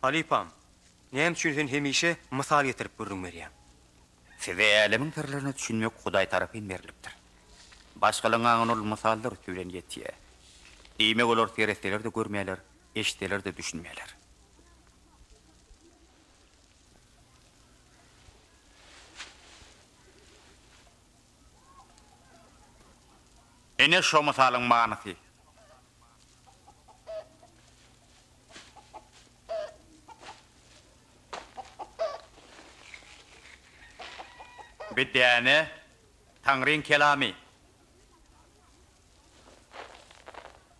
Halypam, näme üçin sen hemişe mysal getirip gürrüň berýäň? Size älemiň syrlaryna düşünmek Hudaý tarapyn berlipdir. Başgalaryň aňyna ol mysallar üsti bilen ýetýär. Diýmek, olar seretseler-de görmeýärler, eşitseler-de düşünmeýärler. Ine şo mysalyň manysy. Bi däne Taňryň kelamy.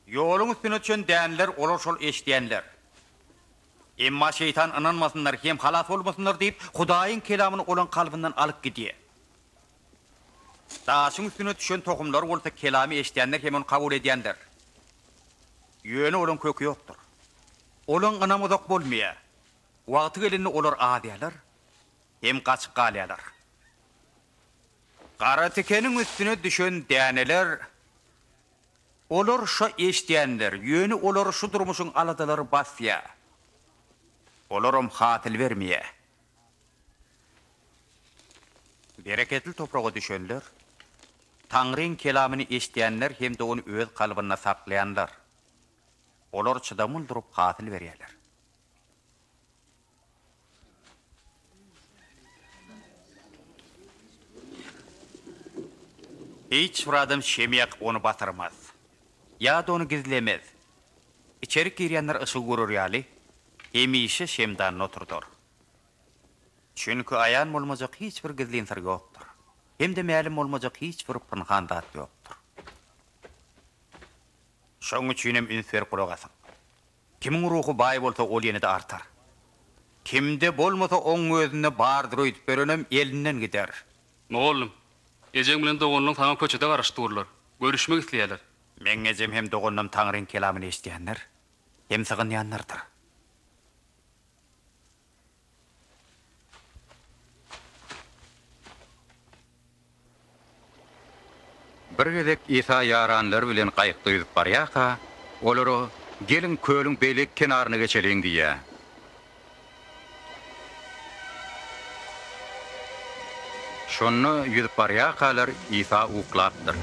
Ýoluň üstüne düşen däneler olar şol eşidýänler. Emma şeýtan ynanmasynlar hem halas bolmasynlar diýip, Hudaýyň kelamyny olaň kalbyndan alyp gidýär. Daşyň üstüne düşen tohumlar bolsa kelamy eşidýänler hem ony kabul edýänler. Ýöne olaň köki ýokdur. Olaň ynamy uzak bolmaýar. Wagty gelende olar azýarlar hem gaçyp galýarlar. Gara tikeniň üstüne düşen däneler, olar şo eşidýänler, ýöne olary şu durmuşyň aladalary basýar. Olaram hasyl bermeýär. Bereketli topraga düşenler, Taňryň kelamyny eşidýänler hem-de ony öz kalbynda saklaýanlar. Olar çydamly durup hasyl berýärler. Hiç bir adam şem ýakyp ony batyrmaz ýa-da ony gizlemez. Içerik girýänler yşygy görer ýaly, hemişe şemdanyny oturdar. Çünki aýan bolmajak hiç bir gizlin syr ýokdur, hem-de mälim bolmajak hiç bir pynhan zat ýokdur. Şonuň üçin hem üns berip gulak asyň. Kimiň ruhy baý bolsa, ol ýene-de artar. Kimde bolmasa, oň özünde bardyr öýdüp ýörenem elinden gider. Mugallym, ejeň bilen doganlaň saňa köçede garaşyp durlar. Görüşmek isleýärler. Meň ejem hem doganlam Taňryň kelamyny eşidýänler hem sygynýanlardyr. Bir gezek Isa ýaranlary bilen gaýykda ýüzüp barýarka, olara, Geliň, kölüň beýleki kenaryna geçeliň diýýär. Şonda ýüzüp barýarkalar Isa uklapdyr.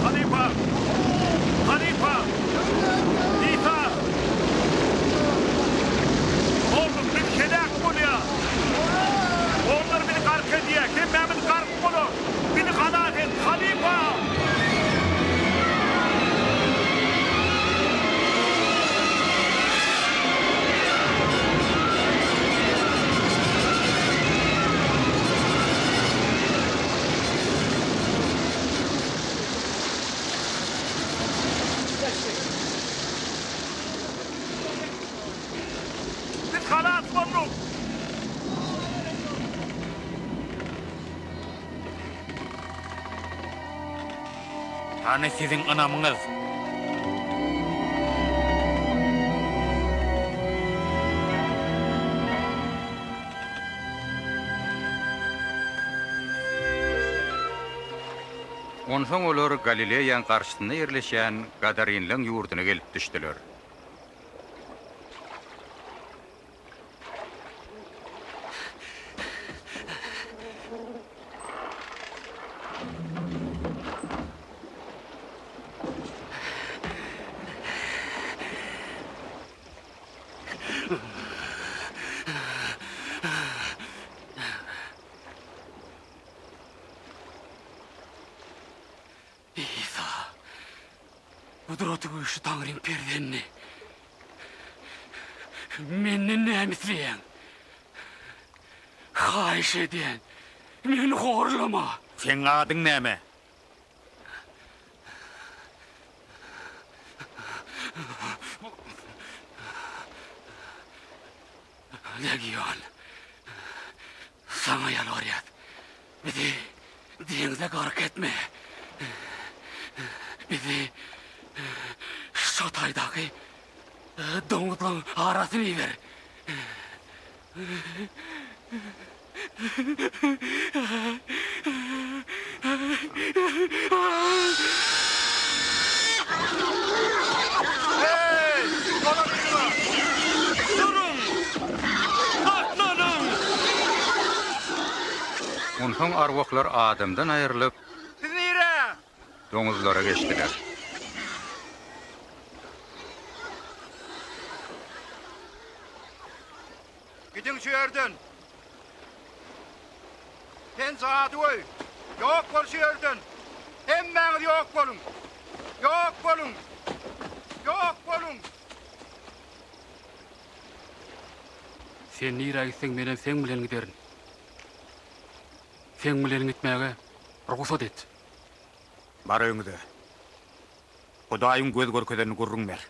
Halypa! Halypa! Isa! Oglum, biz heläk bolýas! Onlar bizi gark edýär, hemmämiz gark bolarys! Bizi halas et, halypa! Biz halas bolduk! Hany siziň ynamyňyz? Onsoň olar Galileýaň garşysynda ýerleşýän Gadarinleň ýurduna gelip düşdüler. Isa, Gudraty güýçli Taňryň perzendi, menden näme isleýäň? Haýyş edýän, meni horlama! Seň adyň näme? Legion, saňa ýalbarýas, bizi deňze gark etme. Bizi şo taýdaky doňuzlaň arasyna iber. Heý, dolandyryň! Duruň! Saklanyň! Onsoň arwahlar adamdan aýrylyp, Siz nirä? doňuzlara geçdiler. Gidiň şu ýerden! Sen jadygöý! Ýok bol şu ýerden! Hemmäňiz ýok boluň! Ýok boluň! Ýok boluň! Sen nirä gitseň menem seň bilen giderin. Seň bilen gitmäge rugsat et. Bar öýüňize. Hudaýyň göz görkezenini gürrüň ber.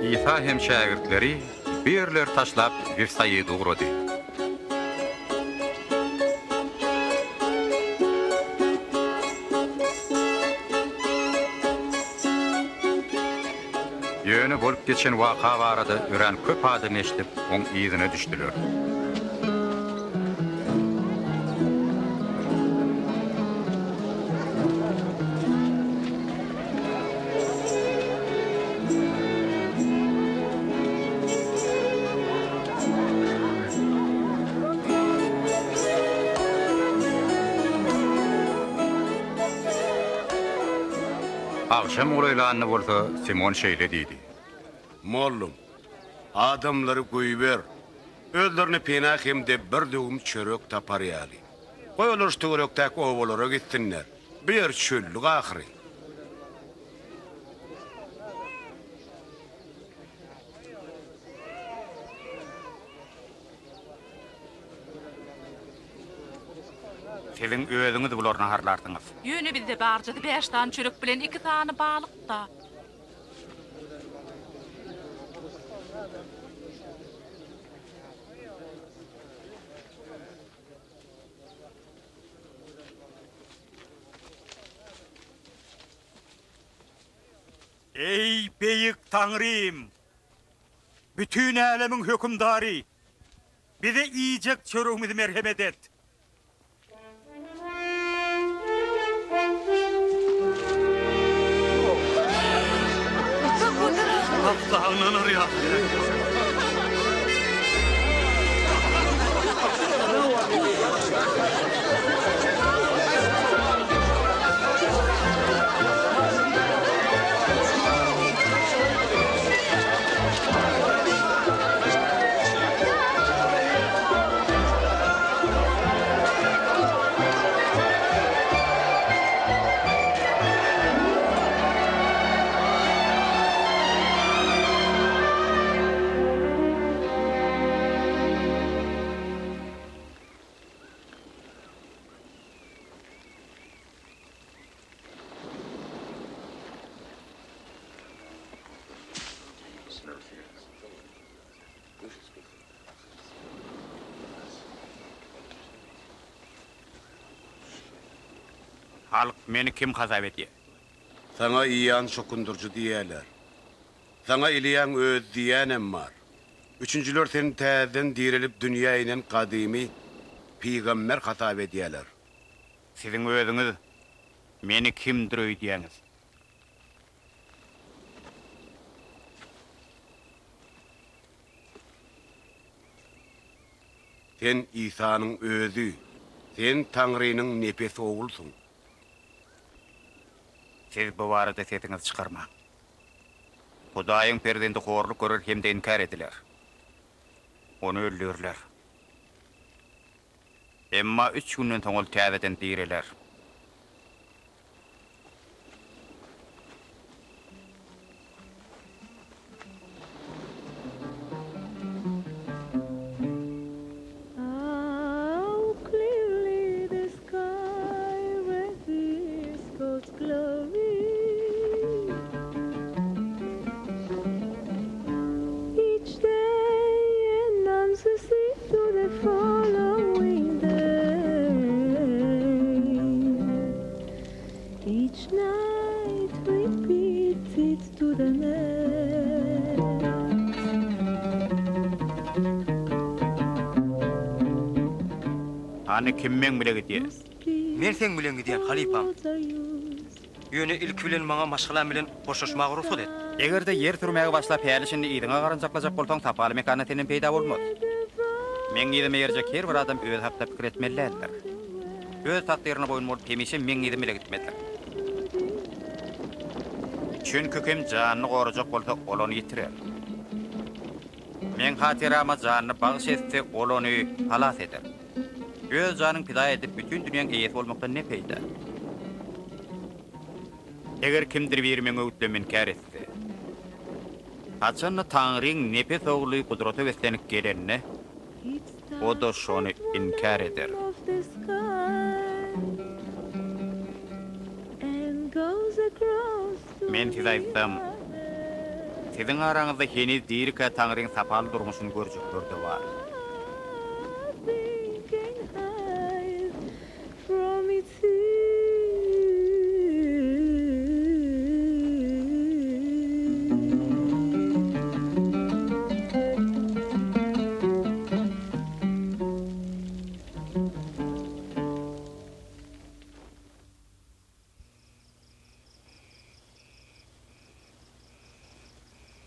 Isa hem şägirtleri bu ýerleri taşlap, Wifsaida ugrady. Ýöne bolup geçen waka barada örän köp adam eşidip, oň yzyna düşdüler. Agşam golaýlanda bolsa, Simon şeýle diýdi. Mollum, Adamlary goýber. Özlerine pena hem-de bir döwüm çörek tapar ýaly. Goý olar şu töwerekdäki obalara gitsinler. Bu ýer çöllük ahyry. Siziň özüňiz bulary naharlarsyňyz. Ýöne bizde barjasy bäş sany çörek bilen iki sany balyk-da. Eý, beýik Taňrym! Bütin älemiň hökümdary! Bize iýjek çöregimizi merhemet et! Asla ynanar ýaly däl. Halk meni kim hasap edýär? Saňa Iýan çokundyryjy diýýärler. Saňa Iliýaň özi diýýänem bar. Üçünjiler seni täzeden direlip dünýä inen gadymy pygamber hasap edýärler. Siziň özüňiz meni kimdir öýdýäňiz? Sen Isanyň özi, sen Taňrynyň nepes Oglusyň. Siz bu barada sesiňizi çykarmaň. Hudaýyň perzendi horluk görer hem-de inkär ediler. Ony öldürirler. Emma üç günden soň ol täzeden direler. How clearly the sky reveals God's glory. Each day announces it to the following day. Each night repeats it to the next. Hany kim meň bile gidýär? Men seň bilen gidýän, halypam. Ýöne ilki bilen maňa maşgalam bilen hoşlaşmaga rugsat et. Eger-de ýer sürmäge başlap häli-şindi yzyňa garanjaklajak bolsaň, sapaly mekanda senden peýda bolmaz. Meň yzyma eýerjek her bir adam özi hakda pikir etmeli däldir. Öz takdyryna boýun bolup, hemişe meň yzym bile gitmelidir. Çünki kim janyny gorajak bolsa, ol ony ýitirer. Meň hatyrama janyny bagyş etse, ol ony halas eder. Öz janyňy pida edip, bütin dünýäň eýesi bolmakdan ne peýda? Eger kimdir biri meň öwütlerimi inkär etse, haçan-da Taňryň nepes Ogly gudrata beslenip gelende, o-da şony inkär eder. Men size aýtsam, siziň araňyzda heniz dirikä Taňryň sapaly durmuşyny görjekler-de bar.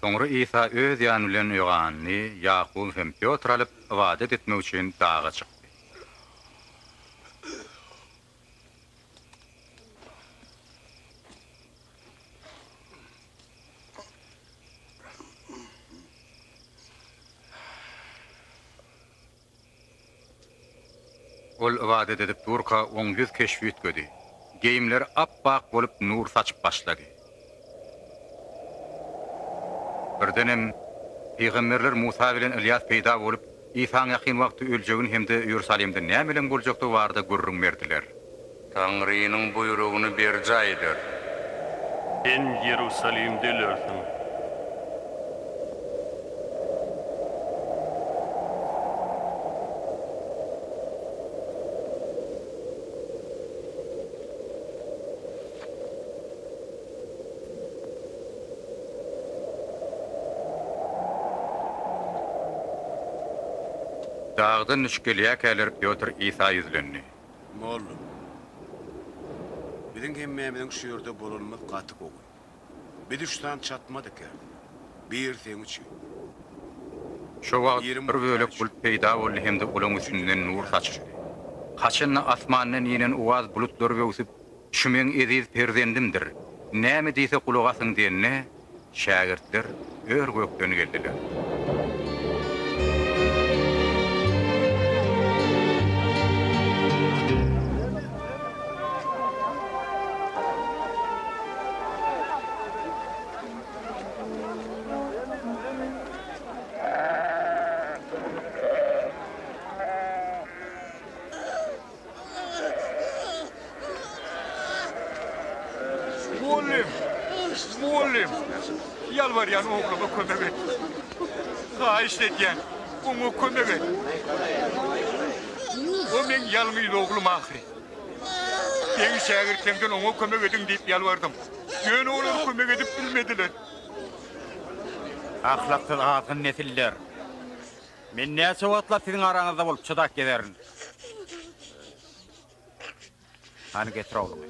Soňra Isa öz ýany bilen Ýohanny, Ýakuby hem Pýotry alyp, ybadat etmek üçin daga çykdy. Ol ybadat edip durka, oň ýüz keşbi üýtgedi. Geýimleri ap-ak bolup nur saçyp başlady. Birdenem, pygamberler Musa bilen Ylýas peýda bolup, Isaň ýakyn wagtda öljegini hem-de Iýerusalimde nämeleň boljakdygy barada gürrüň berdiler. Taňrynyň buýrugyny berjaý eder. Sen Iýerusalimde ölersiň. Dagdan düşüp gelýärkäler Pýotr Isa ýüzlendi. Mollum, biziň hemmämiziň şu ýerde bolanymyz gaty gowy. Biz üç sany çatma dikerdik. Biri seň üçin. Şo wagt bir bölek bulut peýda boldy hem-de olaň üstünden nur saçyldy. Haçanda asmandan inen owaz bulutlary böwsüp, Şu meň eziz perzendimdir, näme diýse gulak asyň diýende, şägirtler ör-gökden geldiler. Mugallym! Mugallym! Ýalbarýan ogluma kömek et. Haýyşt edýän, oňa kömek et. O meň ýalňyz oglum ahyry. Seň şägirtleňden oňa kömek ediň diýip ýalbardym. Ýöne olar kömek edip bilmediler. Ahlaksyz azgyn nesiller! Men näçe wagtlap siziň araňyzda bolup çydap gezerin? Hany getir ogluňy.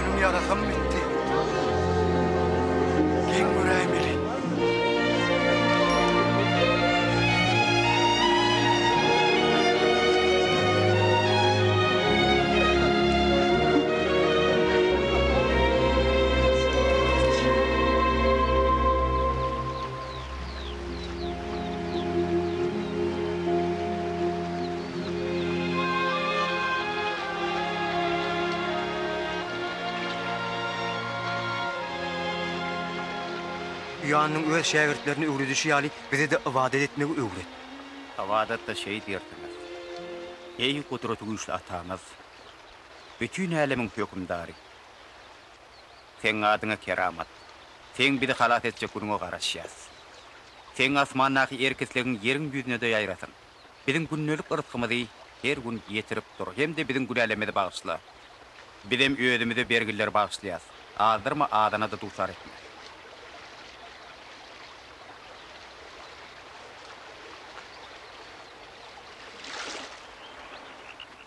Ýüzüniň ýarasam bitdi. Geň göräýmeli. Ýoannyň öz şägirtlerine öwredişi ýaly, bize-de ybadat etmegi öwret. Ybadatda şeý diýersiňiz, Eý, Gudratygüýçli Atamyz, bütin älemiň Hökümdary! Seň adyňa keramat! Seň bizi halas etjek günüňe garaşýas. Seň asmandaky erk-islegiň ýeriň ýüzüne-de ýaýrasyn. Biziň gündelik yrsgymyzy her gün ýetirip dur hem-de biziň günälerimizi bagyşla. Bizem özümize bergilileri bagyşlaýas. Azdyrma, azana-da duçar etme.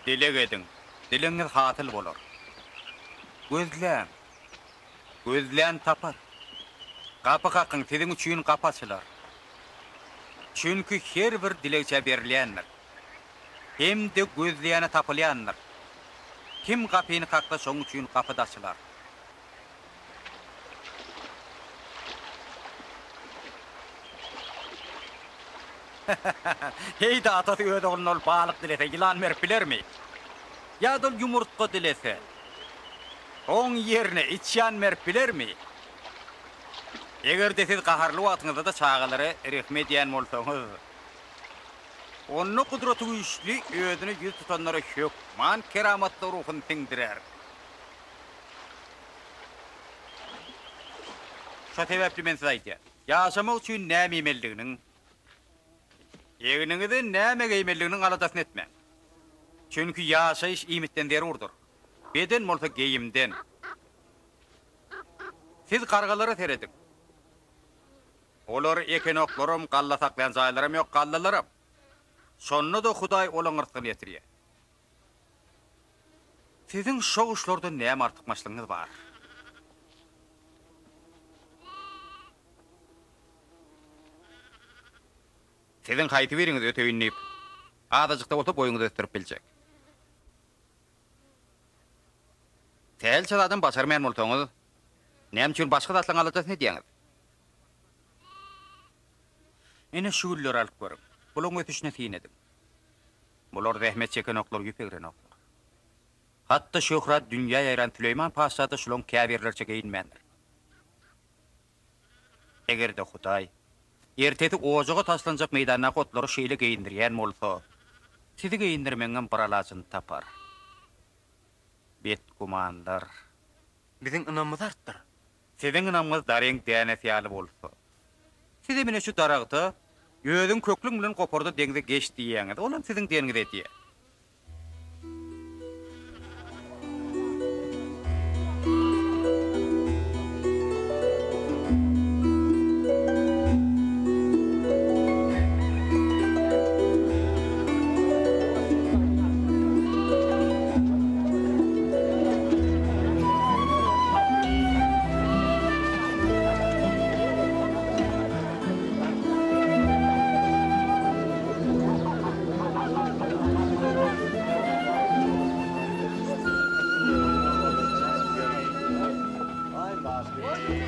Dileg ediň, dilegiňiz hasyl bolar. Gözläň, gözlän tapar. Gapy kakyň, siziň üçin gapy açylar. Çünki her bir dilegçä berilýändir. Hem-de gözleýäne tapylýandyr. Kim gapyny kaksa, şoň üçin gapy-da açylar. Heý-de, atasy öz ogluna ol balyk dilese, ýylan berip bilermi? Ýa-da ol ýumurtga dilese, oň ýerine içýan berip bilermi? Eger-de siz gaharly wagtyňyzda-da çagalara rehim edýän bolsaňyz. Onda Gudratygüýçli Özüne ýüz tutanlara hökman keramatly ruhuny siňdirer. Şo sebäpli men size aýdýan, ýaşamak üçin näme iýmelidiginiň, egniňize näme geýmelidiginiň aladasyny etmäň. Çünki ýaşaýyş iýmitden zerurdyr, beden bolsa geýimden. Siz gargalara serediň. Olar ekenoklaram, galla saklaýan jaýlaram ýok, gallalaram. Şonda-da Hudaý olaň rysgyny ýetirýär. Siziň şo guşlardan näme artykmaçlygyňyz bar? Siziň haýsy biriňiz öteýin diýip, azajyk-da bolsa boýuňyzy ösdürip biljek? Sähelçe zadam başarmaýan bolsaňyz, näme üçin başga zatlaryň aladasyny edýäňiz? Ine, şu gülleri alyp görüň. Bularyň ösüşine syn ediň. Bular zähmet çekenoklar, ýüp egrenoklar. Hatda şöhrat dünýä ýaýran Süleýman patyşa-da şularyň käbirleriçe geýinmändir. Eger-de Hudaý ertesi ojaga taşlanjak meýdandaky otlary şeýle geýindirýän bolsa, sizi geýindirmegiňem bir alajyny tapar. Betgümanlar. Biziň ynamymyzy artdyr. Siziň ynamyňyz daryň dänesi ýaly bolsa, sizem ine şu daragta, Özüň köklüň bilen goparda deňze geç diýýäňiz, olam siziň diýeniňizi edýär.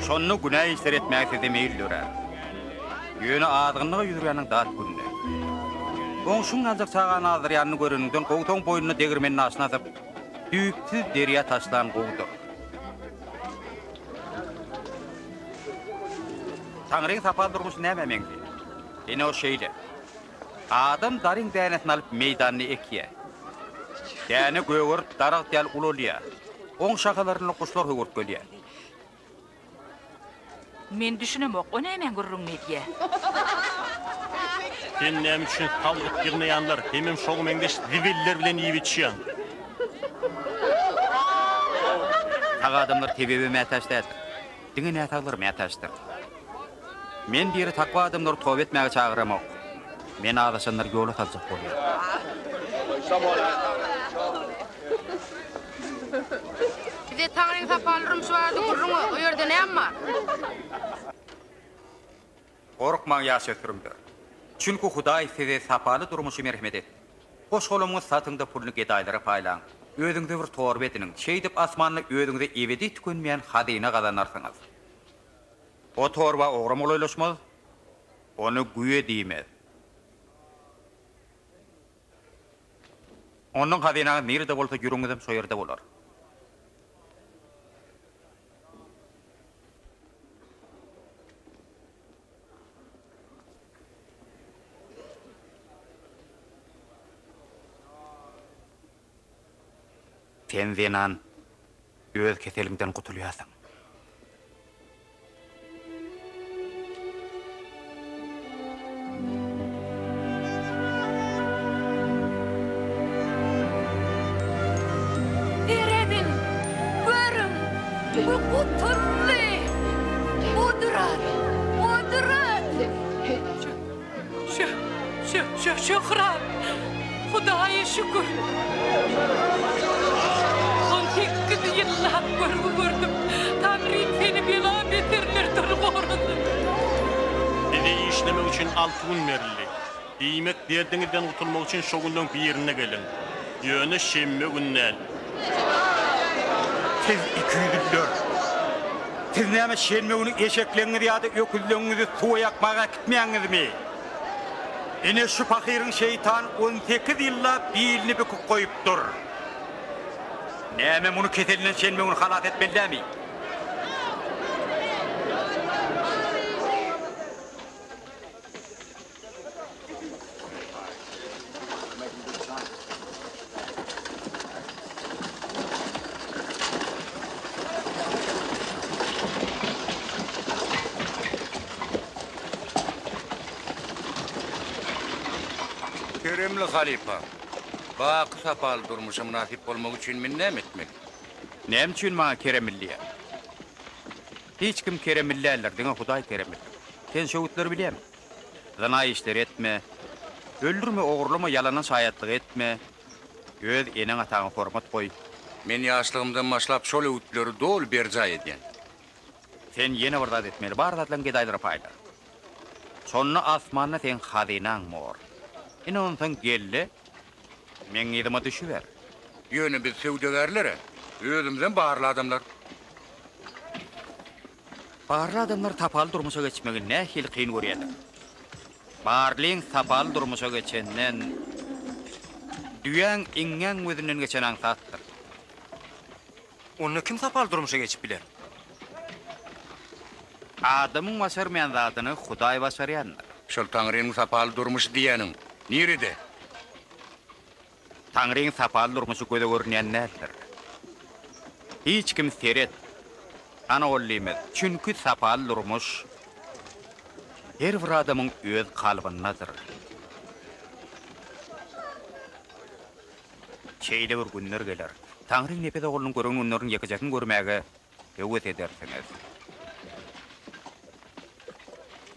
Şonda günä işler etmäge sizde meýil dörär. Ýöne azgynlyga ýüz urýanyň dat gününe. Goňşyň aljak çagany azdyrýanyny göreniňden gowsaň boýnuna degirmen daşyny asyp, düýpsüz derýa taşlan gowudyr. Taňryň sapaly durmuşy nämä meňzeýär? Ine o şeýle. Adam daryň dänesini alyp meýdanda ekýär. Däne gögerip daragt ýaly ulalýar. Oň şahalarynda guşlar höwürtgelýär. Men düşünemok, o nämäň gürrüňini edýä? Sen näme üçin salgyt ýygnaýanlar hemem şoňa meňzeş zibiller bilen iýip-içýäň? Sag adamlar tebibe mätäç däldir. Diňe näsaglar mätäçdir. Men diri takwa adamlary toba etmäge çagyramok. Men azaşanlary ýola saljak bolýan. Bize Taňryň sapaly durmuşy barada gürrüň ber, o ýerde näme bar? Gorkmaň, ýaş ösdürimler! Çünki Hudaý size sapaly durmuşy merhemet etdi. Goş-golamyňyzy satyň-da puluny gedaýlara paýlaň. Özüňize bir torba ediniň, şeýdip asmanda özüňize ebedi tükenmeýän hazyna gazanarsyňyz. O torba ogram golaýlaşmaz, ony güýe diýmez. Onnoň hazynaňyz nirede bolsa, ýüregiňizem şo ýerde bolar. Sen zenan, öz keseliňden gutulýarsyň. Serediň, görüň, bu gutuldy! Gudrat! Gudrat! Şö-şö-şö-şöhrat! Hudaýa şükür! 18 ýyllap görgi gördüm. Taňrym seni bela-beterlerden gorasyn. Size işlemek üçin alty gün berildi. Diýmek, derdiňizden gutulmak üçin şo günleň birinde geliň. Ýöne şenbe gün däl. Siz ikiýüzlüler! Siz näme şenbe güni eşekleňizi ýa-da öküzleňizi suwa ýakmaga äkitmeýäňizmi? Ine şu pahyryň şeýtan 18 ýyllap bilini büküp goýupdyr. Näme muny keselinden şenbe güni halas etmeli dämi? Keremli halypa, baky sapaly durmuşa mynasyp bolmak üçin men näme etmeli? Näme üçin maňa keremli diýýäň? Hiç kim keremli däldir, diňe Hudaý keremlidir. Sen şu öwütleri bilýäňmi? Zyna işleri etme, öldürme, ogurlama, ýalandan şaýatlyk etme, öz eneň-ataňa hormat goý. Men ýaşlygymdan başlap şol öwütleri doly berjaý edýän. Sen ýene bir zat etmeli, bar zatlaryňy gedaýlara paýla. Şonda asmanda seň hazynaň bor. Ine onsoň gel-de, meň yzyma düşüber. Ýöne biz söwdagärler-ä, özümizem barly adamlar. Barly adamlar sapaly durmuşa geçmegi nähili kyn görýärler. Barlyň sapaly durmuşa geçenden, düýäň iňňäň gözünden geçeni aňsatdyr. Onda kim sapaly durmuşa geçip biler? Adamyň başarmaýan zadyny Hudaý başarýandyr. Şol Taňrynyň sapaly durmuşy diýýäniň nirede? Taňryň sapaly durmuşy göze görünýän däldir. Hiç kim seret, ana ol diýmez, çünki sapaly durmuş her bir adamyň öz kalbyndadyr. Şeýle bir günler geler, Taňryň nepes oglunyň gören günleriniň ýekejesini görmäge höwes edersiňiz.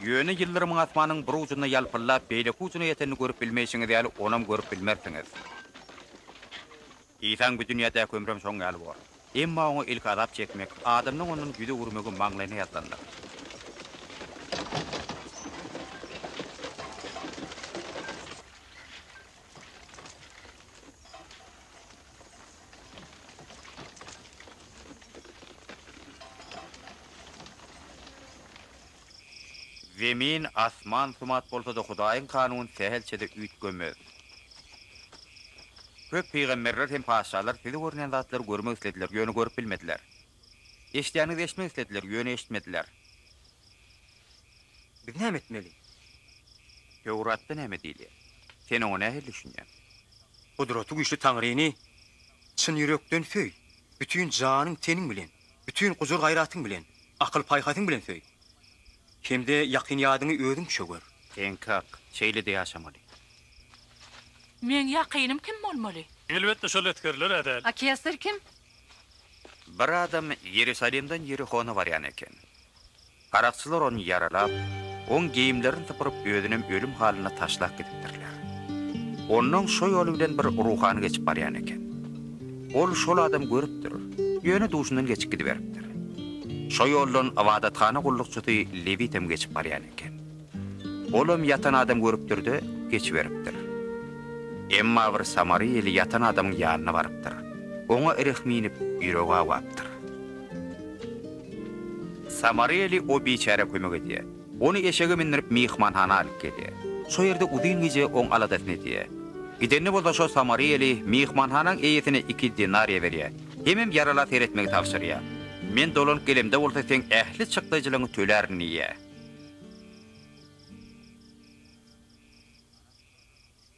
Ýöne ýyldyrymyň asmanyň bir ujunda ýalpyldap, beýleki ujuna ýetenini görüp bilmeýşiňiz ýaly, onam görüp bilmersiňiz. Isaň bu dünýädäki ömrem şoň ýaly bor. Emma oňa ilki azap çekmek, adamlaň ondan ýüz öwürmegi maňlaýyna ýazylandyr. Zemin, asman sumat bolsa-da, Hudaýyň kanuny sähelçe-de üýtgemez. Köp pygamberler hem patyşalar size görünýän zatlary görmek islediler, ýöne görüp bilmediler. Eşidýäniňizi eşitmek islediler, ýöne eşitmediler. Biz näme etmeli? Töwratda näme diýilýär? Sen oňa nähili düşünýäň? Gudraty güýçli Taňryny çyn ýürekden söý, bütin janyň-teniň bilen, bütin gujur-gaýratyň bilen, akyl-paýhasyň bilen söý. Hem-de ýakyn-ýadyňy özüňçe gör. Seňki hak, şeýle-de ýaşamaly. Meň ýakynym kim bolmaly? Elbetde şol esgerler-ä däl. A kesar kim? Bir adam Ýerusalimden Ýerihona barýan eken. Garakçylar ony ýaralap, oň geýimlerini sypyryp, özünem ölüm halyna taşlap gidipdirler. Onnoň şo ýoly bilen bir ruhany geçip barýan eken. Ol şol adamy görüpdir, ýöne duşundan geçip gidiberipdir. Şo ýoldan ybadathana gullukçysy Lewitem geçip barýan eken. Olam ýatan adamy görüpdir-de, geçiberipdir. Emma bir samariýaly ýatan adamyň ýanyna barypdyr. Oňa rehmi inip, ýüregi awapdyr. Samariýaly o biçärä kömek edýär. Ony eşege mündürip myhmanhana alyp gelýär. Şo ýerde uzyn gije oň aladasyny edýär. Gidende bolsa şo samariýaly myhmanhanaň eýesine iki denariýa berýär. Hemem ýarala seretmegi tabşyrýar. Men dolanyp gelemde bolsa seň ähli çykdaýjylaryňy tölärin diýýär.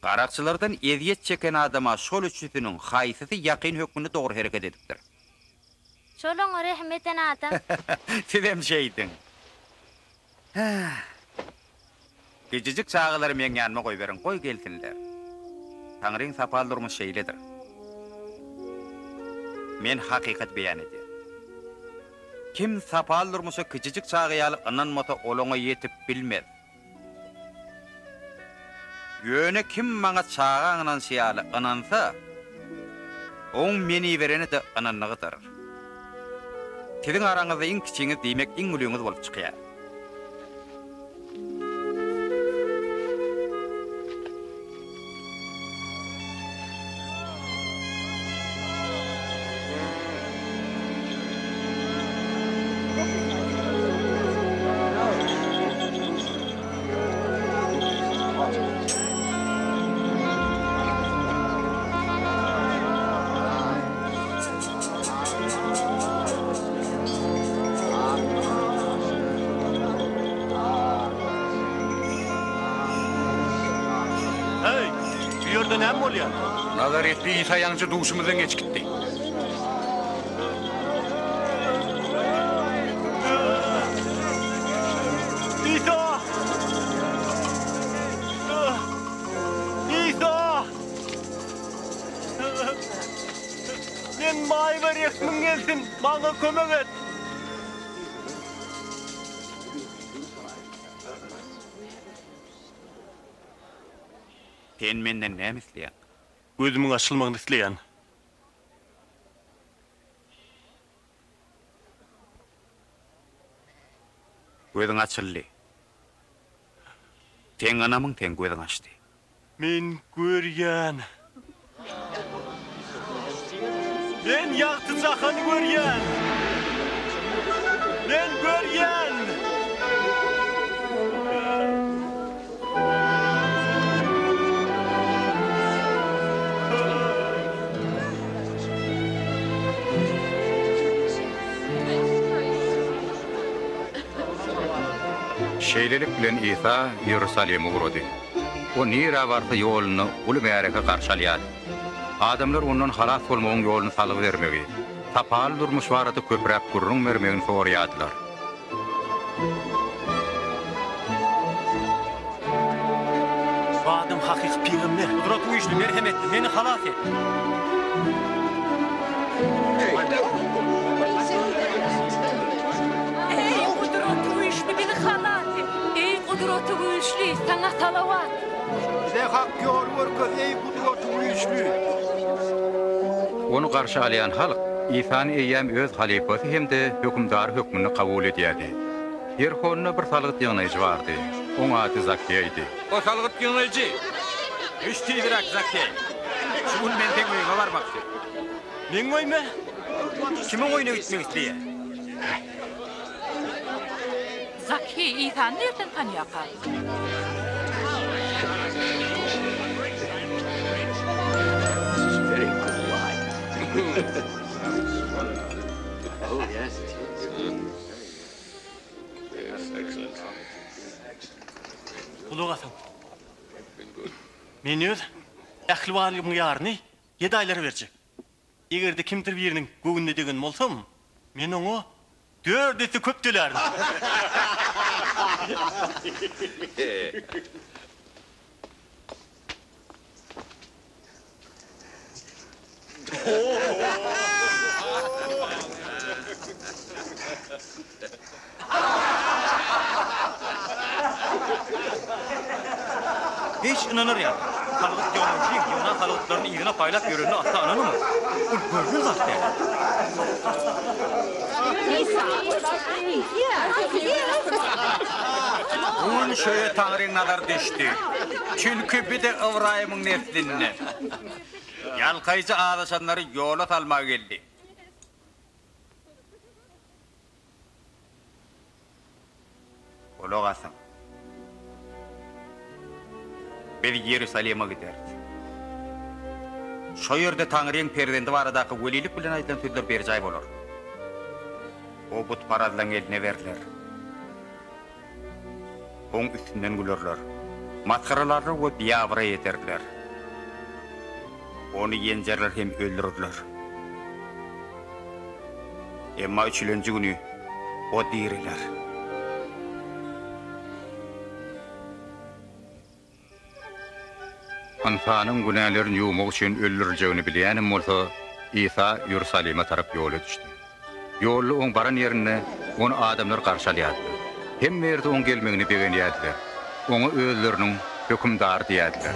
Garakçylardan ezýet çeken adama şol üçüsiniň haýsysy ýakyn hökmünde dogry hereket edipdir? Şol oňa rehim eden adam. Sizem şeýdiň. Kiçijik çagalary meň ýanyma goýberiň, goý gelsinler. Taňryň sapaly durmuş şeýledir. Men hakykaty beýan edýän. Kim sapaly durmuşa kiçijik çaga ýaly ynanmasa, ol oňa ýetip bilmez. Ýöne kim maňa çaga ynanşy ýaly ynansa, oň meni iberene-de ynandygydyr. Siziň araňyzda iň kiçiňiz, diýmek, iň ulyňyz bolup çykýar. Heý, bu ýerde näme bolýar? Nazaretli Isa ýaňja duşumyzdan geçip gitdi. Isa! Isa! Maýyba rehmiň gelsin, maňa kömek et! Sen menden näme isleýäň? Gözümiň açylmagyny isleýän. Gözüň açyldy. Seň ynamyň seň gözüňi açdy. Men görýän. Men ýagty jahany görýän. Men görýän. Şeýlelik bilen Isa Iýerusalime ugrady. O nirä barsa ýolunda uly märeke garşy alýardy. Adamlar ondan halas bolmagyň ýoluny salgy bermegi, sapaly durmuş barada köpräk gürrüň bermegini soraýardylar. Bu adam hakyky pygamber. Gudratygüýçli, merhemetli, meni halas et! Eý, Gudratygüýçli, bizi halas et! Eý, Gudratygüýçli, Saňa salawat! Bize hak ýoly görkez, eý, Gudratygüýçli! Ony garşy alýan halk Isany eýýäm öz halypasy hem-de hökümdary hökmünde kabul edýärdi. Ýerihonda bir salgyt ýygnaýjy bardy. Oň ady Zakkeýdi. O salgyt ýygnaýjy, Düş tizräk, Zakkeý! Şu gün men seň öýüňe barmakçy. Meň öýüme? Kimiň öýüne gitmek isleýär? Zakkeý Isany nirden tanýarka? Gulak asyň. Men öz ähli baýlygymyň ýaryny gedaýlara berjek. Eger-de kimdir biriniň göwnüne degen bolsam, men oňa dört esse köp tölärin. Hiç ynanar ýaly. Salgyt ýygnaýjy ýygnan salgytlaryny yzyna paýlap ýörenine asla ynanamok. Ol görnen zat däl. Bu gün şöýe Taňryň nazary düşdi. Çünki bir-de Ybraýymyň neslinden. Ýalkaýjy azaşanlary ýola salmaga geldi. Gulak asyň. Biz Iýerusalime gideris. Şo ýerde Taňryň perzendi baradaky welilik bilen aýdylan sözler berjaý bolar. O butparazlaryň eline berler. Oň üstünden gülerler, masgaralarlar we biabraý ederler. Ony ýenjerler hem öldürerler. Emma üçülenji güni O diriler. Ynsanyň günälerini ýuwmak üçin öldüriljegini bilýänem bolsa, Isa Iýerusalime tarap ýola düşdi. Ýolda oň baran ýerinde ony adamlar garşy alýardylar. Hemme ýerde oň gelmegine begenýärdiler. Oňa özleriniň hökümdary diýýärdiler.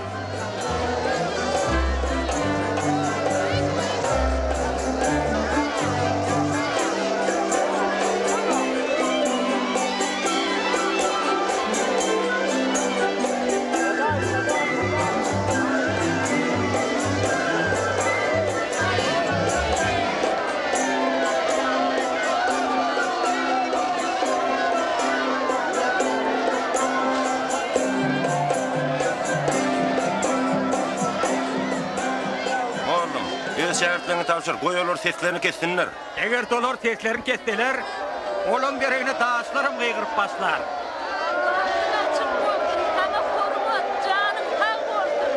Mugallym, öz şägirtleriňe tabşyr, goý olar seslerini kessinler. Eger olar seslerini kesseler, olaň deregine daşlaram gygyryp başlar. Bagtyň açyk bolsun, saňa hormat, janyň sag bolsun!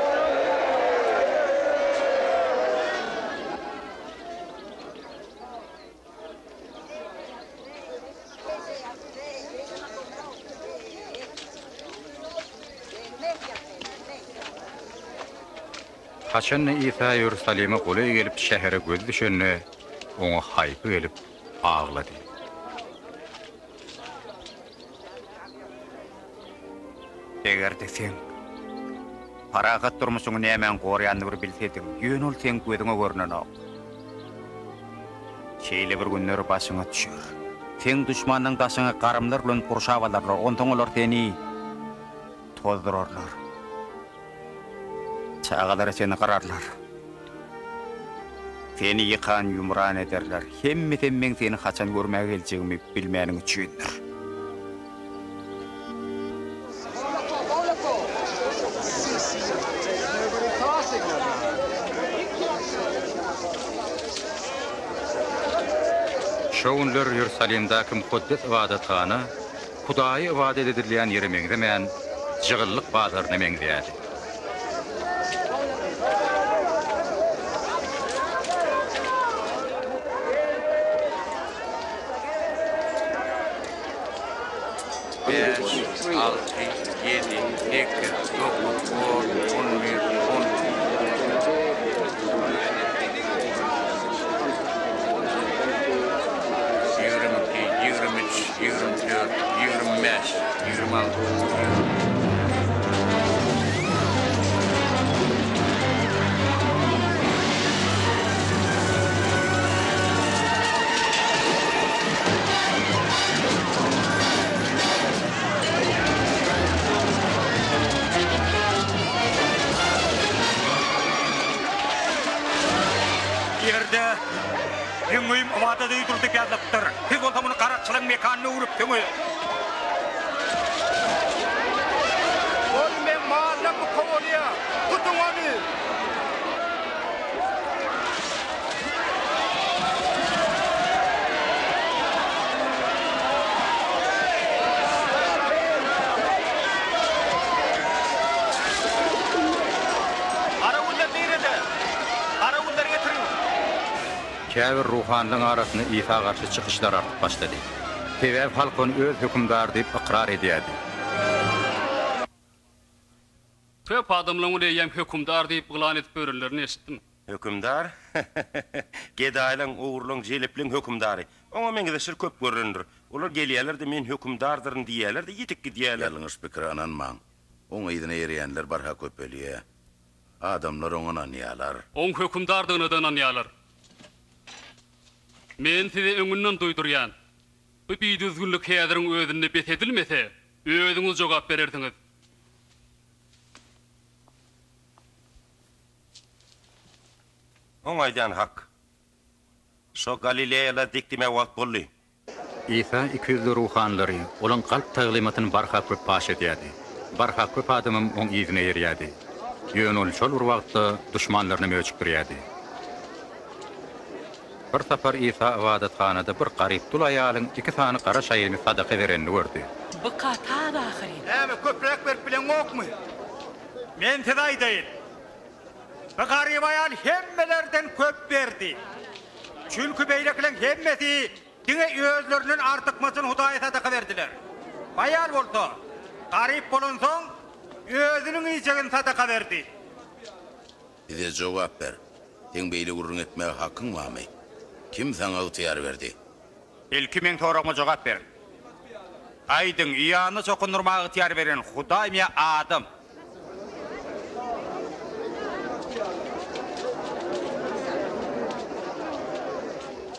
Haçan-da Isa Iýerusalime golaý gelip, şähere gözi düşende. oňa haýpy gelip, aglady. Eger-de sen parahat durmuşyňy nämäň gorýanyny bir bilsediň, ýöne ol seň gözüňe görnenok. Şeýle bir günler başyňa düşer. Seň duşmanyň daşyňy garymlar bilen gurşap alarlar, onsoň olar seni tozdurarlar. Çagalara seni gyrarlar. Seni ýykan-ýumran ederler. Hemmesem meň seni haçan görmäge geljegimi bilmäniň üçindir. Şo günler Iýerusalimdäki mukaddes ybadathana Hudaýa ybadat edilýän ýere meňzemän, jygyllyk bazaryna meňzeýärdi. Bäş, alty, ýedi, sekiz, dokuz, on, on bir, on iki. 22, 23, 24, 25, 26, 27. Ýerde Meň öýüm ybadat öýüdir diýip ýazylypdyr. Siz bolsa muny garakçylaryň mekanyna öwrüpsiňiz. Ol meň malym buka bolýar. Tutuň ony! Garawullar nirede? Garawullary getiriň! Käbir ruhanylaryň arasynda Isa garşy çykyşlar artyp başlady. Sebäbi halk ony öz hökümdary diýip ykrar edýärdi. Köp adamlaryň ony eýýäm hökümdar diýip yglan edip ýörenlerini eşitdim. Hökümdar? Gedaýlaň, ogurlaň, jelepliň hökümdary. Oňa meňzeşler köp görlendir. Olar gelýärler-de, men hökümdardyryn diýýärler-de, ýitip gidýärler. Ýalňyş pikire ynanmaň. Oň yzyna erýänler barha köpelýär. Adamlar oňa ynanýarlar. Oň hökümdardygyna-da ynanýarlar. Men size öňünden duýdurýan, bu bidüzgünlik häziriň özünde bes edilmese, özüňiz jogap berersiňiz. Oň aýdýany hak. Şo Galileýalar dikdime wagt boldy. Isa ikiýüzli ruhanylary, olaň galp taglymatyny barha köp paş edýärdi. Barha köp adamam oň yzyna eýerýärdi. Ýöne ol şol bir wagtda duşmanlarynam öjükdirýärdi. Bir sapar Isa ybadathanada bir garyp dul aýalyň iki sany gara şaýyny sadaka berenini gördi. Bu gaty az ahyryn. Näme, köpräk berip bileňokmy? Men size aýdaýyn, bu garyp aýal hemmelerden köp berdi. Çünki beýlekileň hemmesi diňe özlerinden artykmaçyny Hudaýa sadaka berdiler. Bu aýal bolsa, garyp bolansoň, özüniň iýjegini sadaka berdi. Bize jogap ber. Seň beýle gürrüň etmäge hakyň barmy? Kim saňa ygtyýar berdi? Ilki meň soragyma jogap beriň. Aýdyň, Iýany çokundyrmaga ygtyýar beren Hudaýmy ýa adam?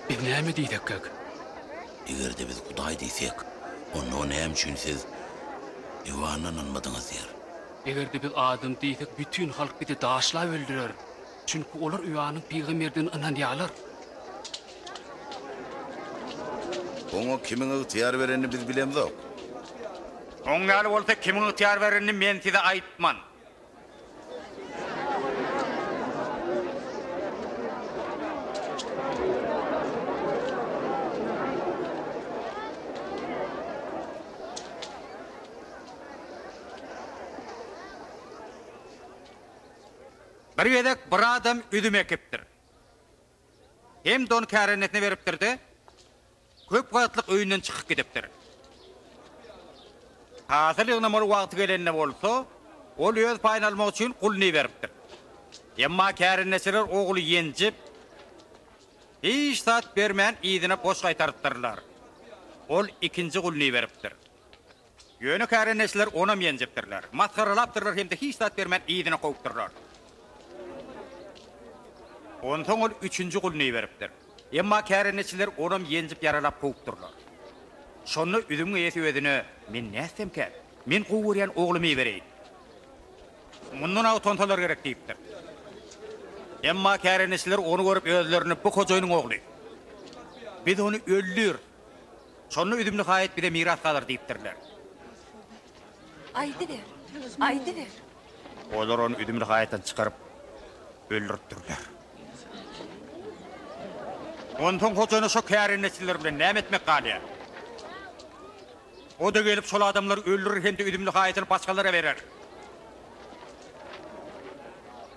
Biz näme diýsekkäk? Eger-de biz Hudaý diýsek, onda o näme üçin siz Iwana ynanmadyňyz diýer. Eger-de biz adam diýsek, bütin halk bizi daşlap öldürer. Çünki olar Ionyň pygamberdigine ynanýarlar. Oňa kimiň ygtyýar berenini biz bilemzok. Oň ýaly bolsa kimiň ygtyýar berenini men size aýtman. Bir gezek bir adam üzüm ekipdir. Hem-de ony kärendesinä beripdir-de, köp wagtlyk öýünden çykyp gidipdir. Hasyl ýygnamaly wagty gelende bolsa, ol öz paýyny almak üçin guluny iberipdir. Emma kärendeçiler ogly ýenjip. Hiç zat bermän yzyna boş gaýtarypdyrlar. Ol ikinji guluny iberipdir. Ýöne kärendeçiler onam ýenjipdirler, masgaralapdyrlar hem-de hiç zat bermän yzyna kowupdyrlar. Onsoň ol üçünji guluny iberipdir. Emma kärendeçiler onam ýenjip ýaralap kowupdyrlar. Şonda üzümiň eýesi özüne, Men nätsemkäm? Men gowy görýän oglumy ibereýin. Mundan-a utansalar gerek diýipdir. Emma kärendeçiler ony görüp özlerini, Bu hojaýynyň ogly. Biz ony öldüris. Şonda üzümli haýat bize miras galar diýipdirler. Aýdyber, aýdyber. Olar ony üzümli haýatdan çykaryp, öldüripdirler. Onsoň hojaýyna şo kärendeçiler bilen näme etmek galýar? O-da gelip şol adamlary öldürer hem-de üzümli haýatyny başgalara berer.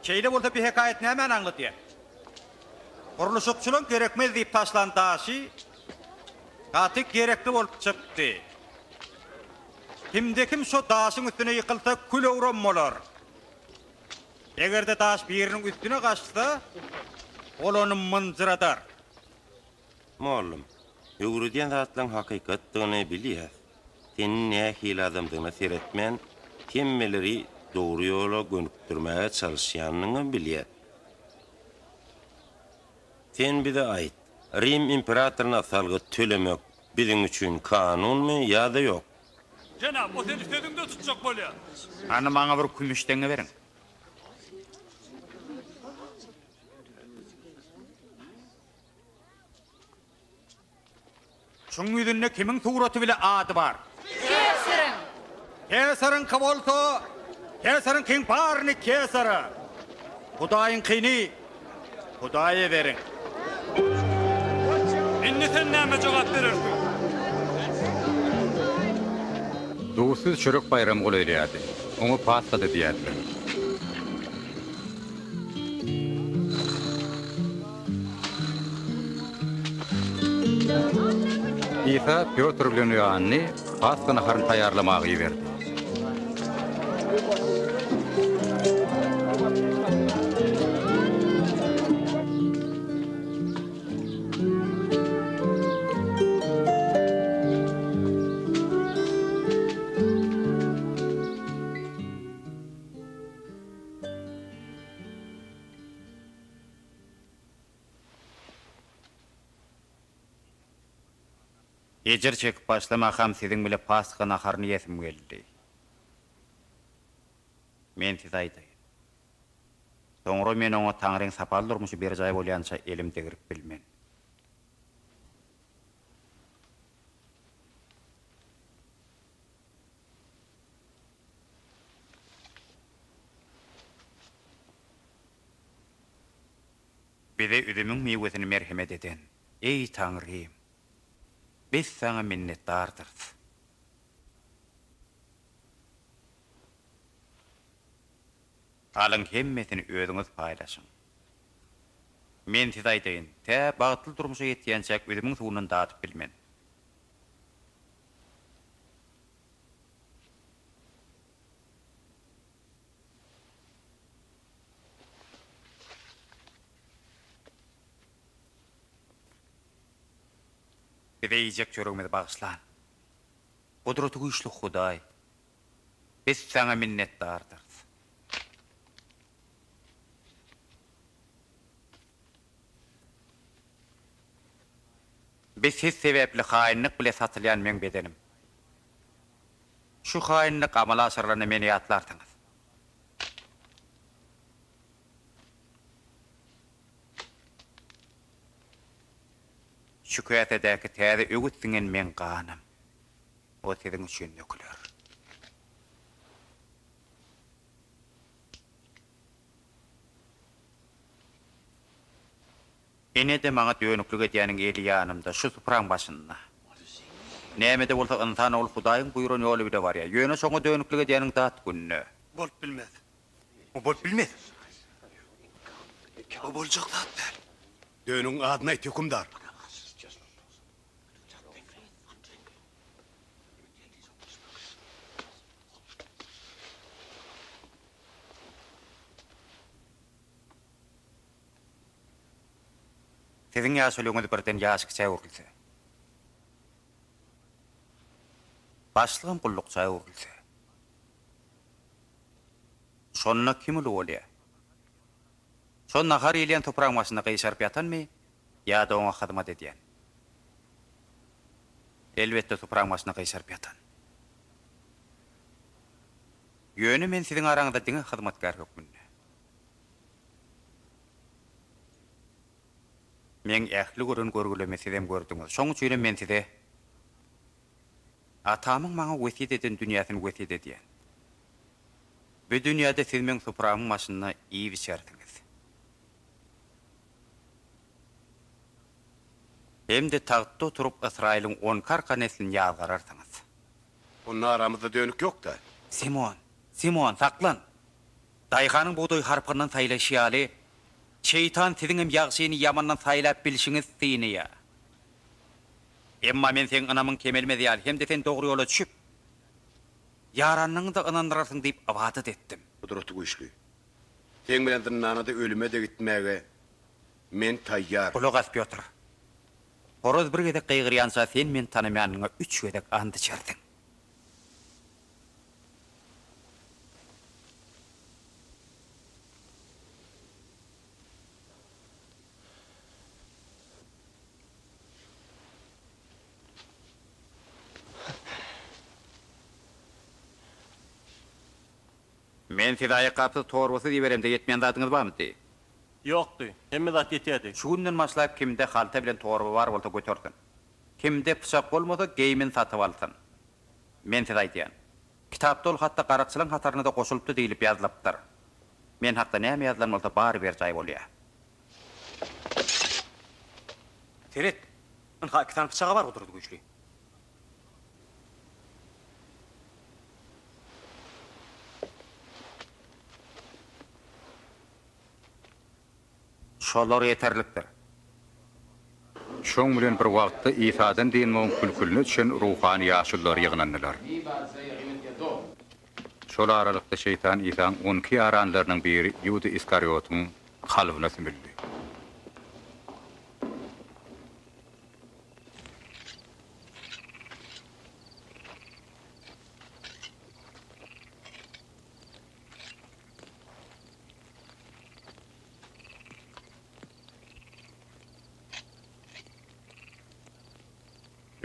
Şeýle bolsa bu hekaýat nämäni aňladýar? Gurluşykçylaryň gerekmez diýip taşlan daşy gaty gerekli bolup çykdy. Kimde-kim şo daşyň üstüne ýykylsa kül-owram bolar. Eger-de daş biriniň üstüne gaçsa, ol ony mynjyradar. Mollum, öwredýän zatlaň hakykatdygyny bilýäs. Sen nähili adamdygyna seretmän, hemmeleri dogry ýola gönükdirmäge çalyşýanyňam bilýäs. Sen bize aýt, Rim imperatoryna salgyt tölemek biziň üçin kanunmy ýa-da ýok? Jenap, o seni sözüňde tutjak bolýar. Hany maňa bir kümüş teňňe beriň. Şuň ýüzünde kimiň suraty bile ady bar? Kesaryň. Kesaryňky bolsa, kesaryňkyň baryny kesara, Hudaýyňkyny Hudaýa beriň. Indi sen näme jogap berersiň? Duzsuz çörek baýramy golaýlaýardy. Oňa Pasha-da diýerdiler. Isa Pýotr bilen Ioanny Pasha naharyny taýýarlamaga iberdi. Ejir çekip başlamakam siziň bile Pasha naharyny iýesim geldi. Men size aýdaýyn. Soňra men oňa Taňryň sapaly durmuşy berjaý bolýança elim degrip bilmen. Bize üzümiň miwesini merhemet eden, eý, Taňrym, biz Saňa minnetdardyrys. Alyň hemmesini özüňiz paýlaşyň. Men size aýdaýyn, tä bagtly durmuşa ýetýänçäk üzümiň suwundan dadyp bilmen. Bize iýjek çöregimizi bagyşlan, Gudratygüýçli Hudaý, biz Saňa minnetdardyrys. Bi siz sebäpli haýynlyk bile satylýan meň bedenim. Şu haýynlyk amala aşyrylanda meni ýatlarsyňyz. Şu käsedäki täze öwüt siňen meň ganym. O siziň üçin döküler. Ine-de maňa dönüklik edýäniň eli ýanymda, şu supraň başynda. Näme-de bolsa ynsan ogly Hudaýyň buýran ýoly bile barýar. Ýöne şoňa dönüklik edýäniň dat gününe. Bolup bilmez. Bu bolup bilmez. Bu boljak zat däl. Dönügiň adyny aýt, hökümdar. Siziň ýaşulyňyz birden ýaşy kiçä öwrülse. Başlygam gullukça öwrülse. Şonda kim uly bolýar? Şo nahar iýilýän topragyň başynda gyşaryp ýatanmy ýa-da oňa hyzmat edýän? Elbetde topragyň başynda gyşaryp ýatan. Ýöne men siziň araňyzda diňe hyzmatkär hökmünde. Meň ähli gören görgülerimi sizem gördüňiz. Şoň üçinem men size Atamyň maňa wesýet eden dünýäsini wesýet edýän. Bu dünýäde siz meň supramyň başynda iýip-içersiňiz. Hem-de tagtda oturyp Ysraýylyň on iki arka neslini ýazgararsyňyz. Onda aramyzda dönük ýok-da. Simon, Simon, saklan! Daýhanyň bugdaýy harpygyndan saýlaýşy ýaly, şeýtan siziňem ýagşyny ýamandan saýlap bilşiňizi synaýar. Emma men seň ynamyň kemelmez ýaly hem-de sen dogry ýola düşüp, ýaranyňy-da ynandyrarsyň diýip ybadat etdim. Gudratygüýçli, seň bilen zyndana-da, ölüme-de gitmäge men taýýar. Gulak as, Pýotr. Horaz bir gezek gygyrýança sen meni tanamaýanyňa üç gezek ant içersiň. Men size aýakgapsyz, torbasyz iberemde ýetmeýän zadyňyz barmydy? Ýokdy. Hemme zat ýetýärdi. Şu günden başlap kimde halta bilen torba bar bolsa götersin. Kimde pyçak bolmasa geýimini satyp alsyn. Men size aýdýan. Kitapda ol hatda garakçylaň hataryna-da goşulypdy diýlip ýazylypdyr. Men hakda näme ýazylan bolsa bary berjaý bolýar. Seret, ynha iki sany pyçag-a bar gudrat güýçli. Şolar ýeterlikdir. Şoň bilen bir wagtda Isadan dynmagyň külküline düşen ruhany ýaşululary ýygnandylar. Şol aralykda şeýtan Isaň on iki ýaranlarynyň biri Iuda Iskariotyň kalbyna sümüldi.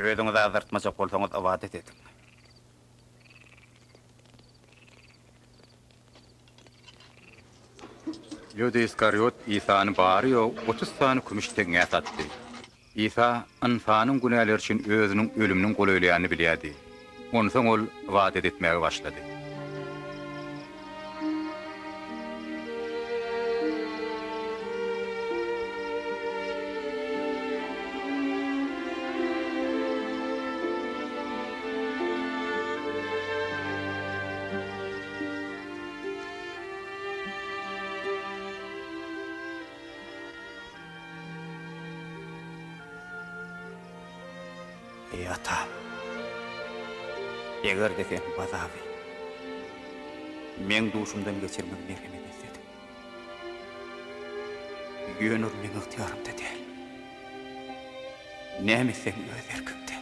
Özüňizi azdyrtmajak bolsaňyz ybadat ediň. Iuda Iskariot Isany bary-ýogy 30 sany kümüş teňňä satdy. Isa ynsanyň günäleri üçin özüniň ölüminiň golaýlaýanyny bilýärdi. Onsoň ol ybadat etmäge başlady. Eý, Atam! Eger-de Sen bu azaby Meň duşumdan geçirmegi merhemet etsediň. Ýöne ol meň ygtyýarymda däl. Näme etseň öz erkiňde.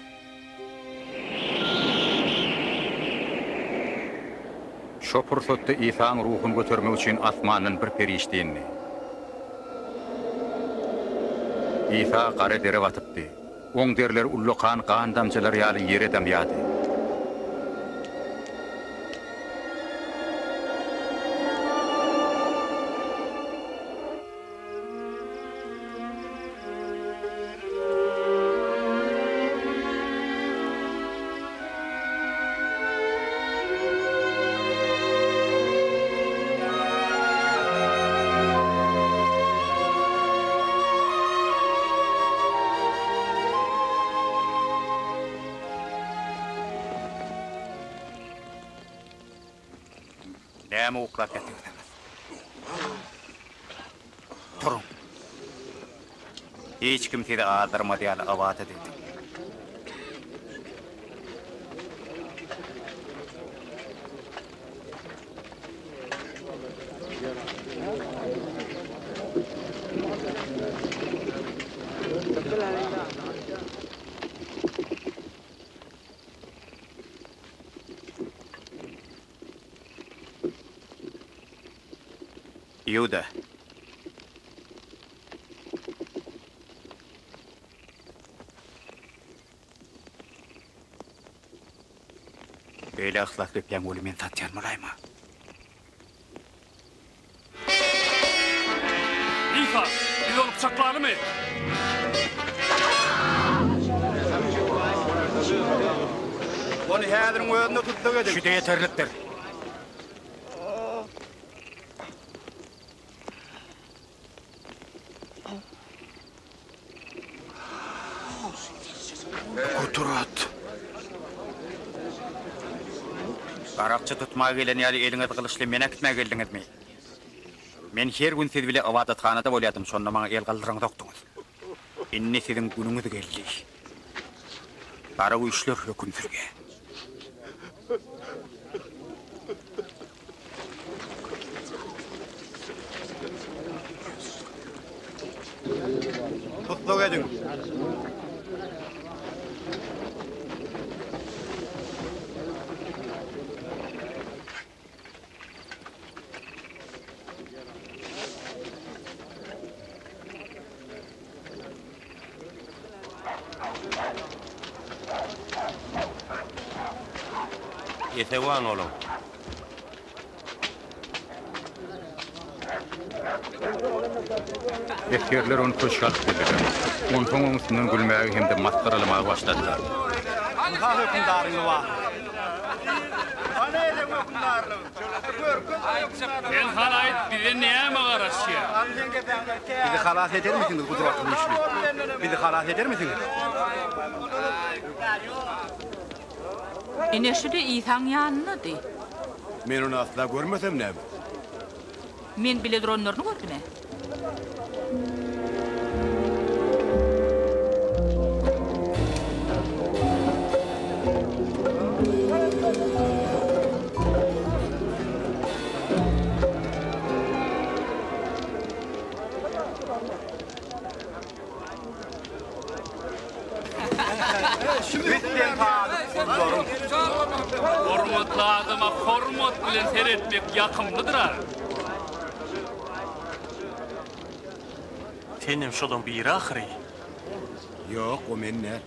Şo pursatda Isaň ruhuny götermek üçin asmandan bir perişde indi. Isa gara dere batypdy. Oň derleri ullakan gan damjalary ýaly ýere damýardy. Näme uklap ýatyrsyňyz? Turuň. Hiç kim sizi azdyrmaz ýaly ybadat ediň. Iuda. Beýle yhlasly öpýäň weli men satýan bolaýma. Isa, biz ony pyçaklalymy? Ony häziriň özünde tussag ediň. Şüde ýeterlikdir. Gudrat. Garakçy tutmaga gelen ýaly eliňiz gylyçly meni äkitmäge geldiňizmi? Men her gün siz bile ybadathanada bolýadym, şonda maňa el galdyraňzokdyňyz. Indi siziň günüňiz geldi. Gara güýçler höküm sürýär. Tussag ediň! Esewan boluň! Esgerler ony köşge alyp geldiler. Onsoň oň üstünden gülmäge hem-de masgaralamaga başladylar. Ynha hökümdaryň lybasy. Hany edeň hökümdarlygyň? Sen hany aýt, bize näme garaşýar? Bizi halas edermisiňiz, Gudratly Güýçli? Bizi halas edermisiňiz? Ine şu-da Isaň ýanyndady. Men ony asla görmesem näme? Men bile duranlaryny gördüm-ä. Hormatly adama hormat bilen seretmek ýakymlydyr-a. Senem şolaň biri ahyry. Ýok, o men däl.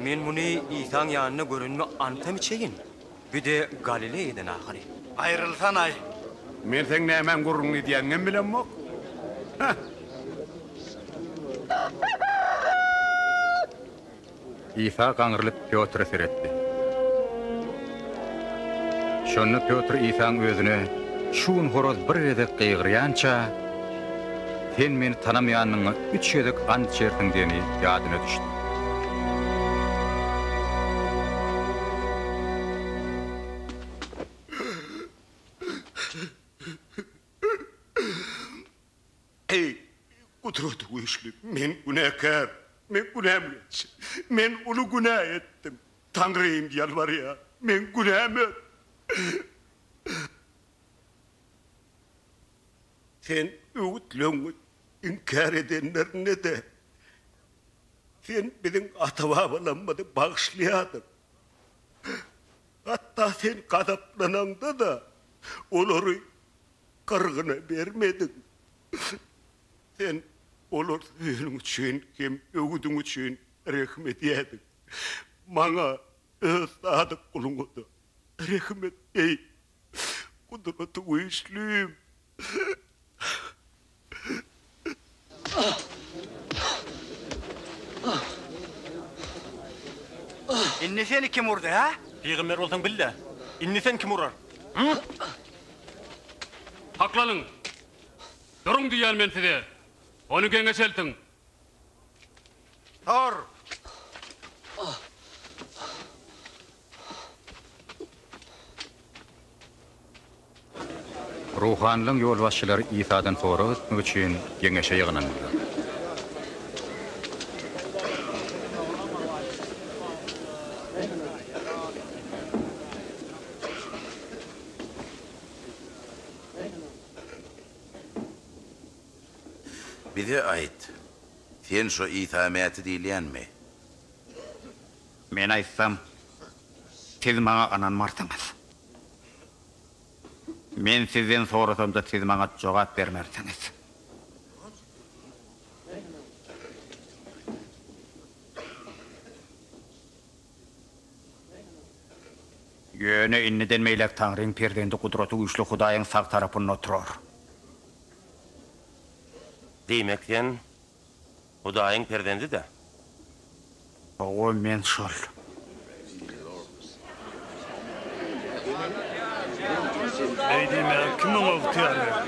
Men muny Isaň ýanynda görenime antam içeýin. Bi-de Galileýadan ahyry. Aýrylsanaý. Men seň nämäň gürrüňini edýäniňem bilemok. Heh. Isa gaňrylyp Pýotra seretdi. Şonda Pýotr Isaň özüne, Şu gün horaz bir gezek gygyrýança, sen Meni tanamaýanyňa üç gezek ant içersiň diýeni ýadyna düşdi. Eý, Gudraty Güýçli, men günäkär, men günämi geç. Men uly günä etdim. Taňrym ýalbarýar, meň günämi öt. Sen öwütleňňi inkär edenlerinde-de, Sen biziň ata-babalarymyzy bagyşlaýardyň. Hatda Sen gazaplanaňda-da, olary gyrgyna bermediň. Sen olar söýeniň üçin hem öwüdiň üçin rehim edýärdiň. Maňa, öz sadyk guluňa-da rehim et, eý, Gudraty Güýçlim! Indi seni kim urdy, hä? Pygamber bolsaň bil-de, indi seni kim urar? Hü? Saklanyň! Duruň diýýän men size! Ony geňeş eltiň! Tor! Ruhanylaryň ýolbaşçylary Isadan sorag etmek üçin geňeşe ýygnandylar. Sen şo Isa Mäti diýilýänmi? Men aýtsam, siz maňa ynanmarsyňyz. Men sizden sorasam-da, siz maňa jogap bermersiňiz. Ýöne indiden beýläk Taňryň perzendi Gudraty Güýçli Hudaýyň sag tarapynda oturar. Diýmek, sen Hudaýyň perzendi-dä? Hawa, men şol. Beý diýmäge kim oňa ygtyýar berdi?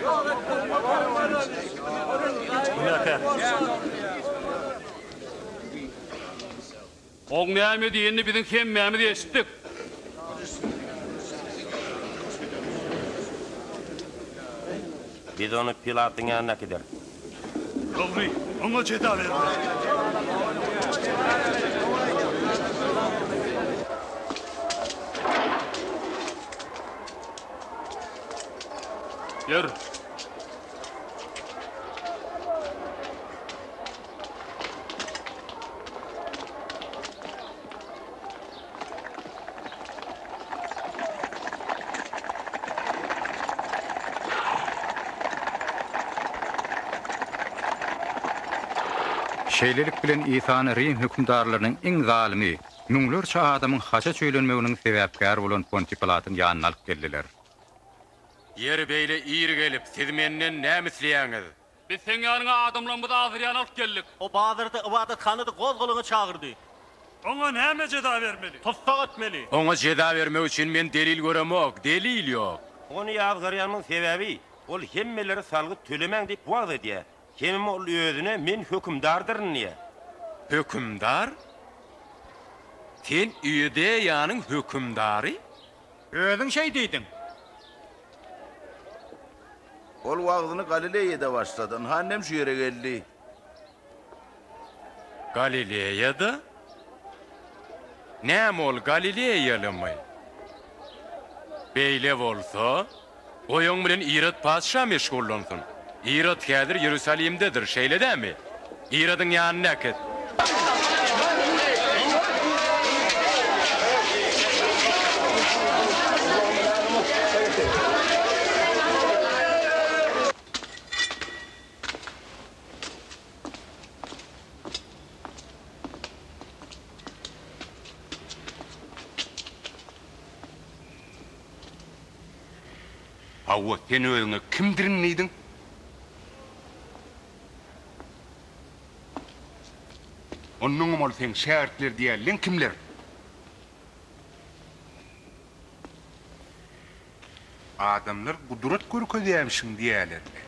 Günäkär. Oň näme diýenini biziň hemmämiz eşitdik. Biz ony Pilatyň ýanyna äkideris. Dogry, oňa jeza bermeli. Ýör. Şeýlelik bilen Isany Rim hökümdarlarynyň iň zalymy, müňlerçe adamyň haça çüýlenmeginiň sebäpkäri bolan Pontiý Pilatyň ýanyna alyp geldiler. Ýeri beýle ir gelip, siz menden näme isleýäňiz? Biz seň ýanyňa adamlarymyzy azyrýan alyp geldik. O bazarda, ybadathanada gozgalaňa çagyrdy. Oňa näme jeza bermeli? Tussag etmeli. Oňa jeza bermek üçin men delil göremok, delil ýok. Ony ýazgarýanymyň sebäbi, ol hemmelere salgyt tölemäň diýip wagyz edýär. Hemem ol özüne men hökümdardyryn diýýär. Hökümdar? Sen Iudeýanyň hökümdary? Özüň şeý diýdiň. Ol wagzyny Galileýada başlady, ynha indem şu ýere geldi. Galileýada? Näme ol galileýalymy? Beýle bolsa, goý oň bilen Irod patyşa meşgullansyn. Irod häzir Iýerusalimdedir, şeýle dälmi? Irodyň ýanyna äkit. Hawa, sen özüňe kimdirin diýdiň? Onnoňam ol seň şägirtler diýýänleň kimler? Adamlar gudrat görkezýämişiň diýýäler-le.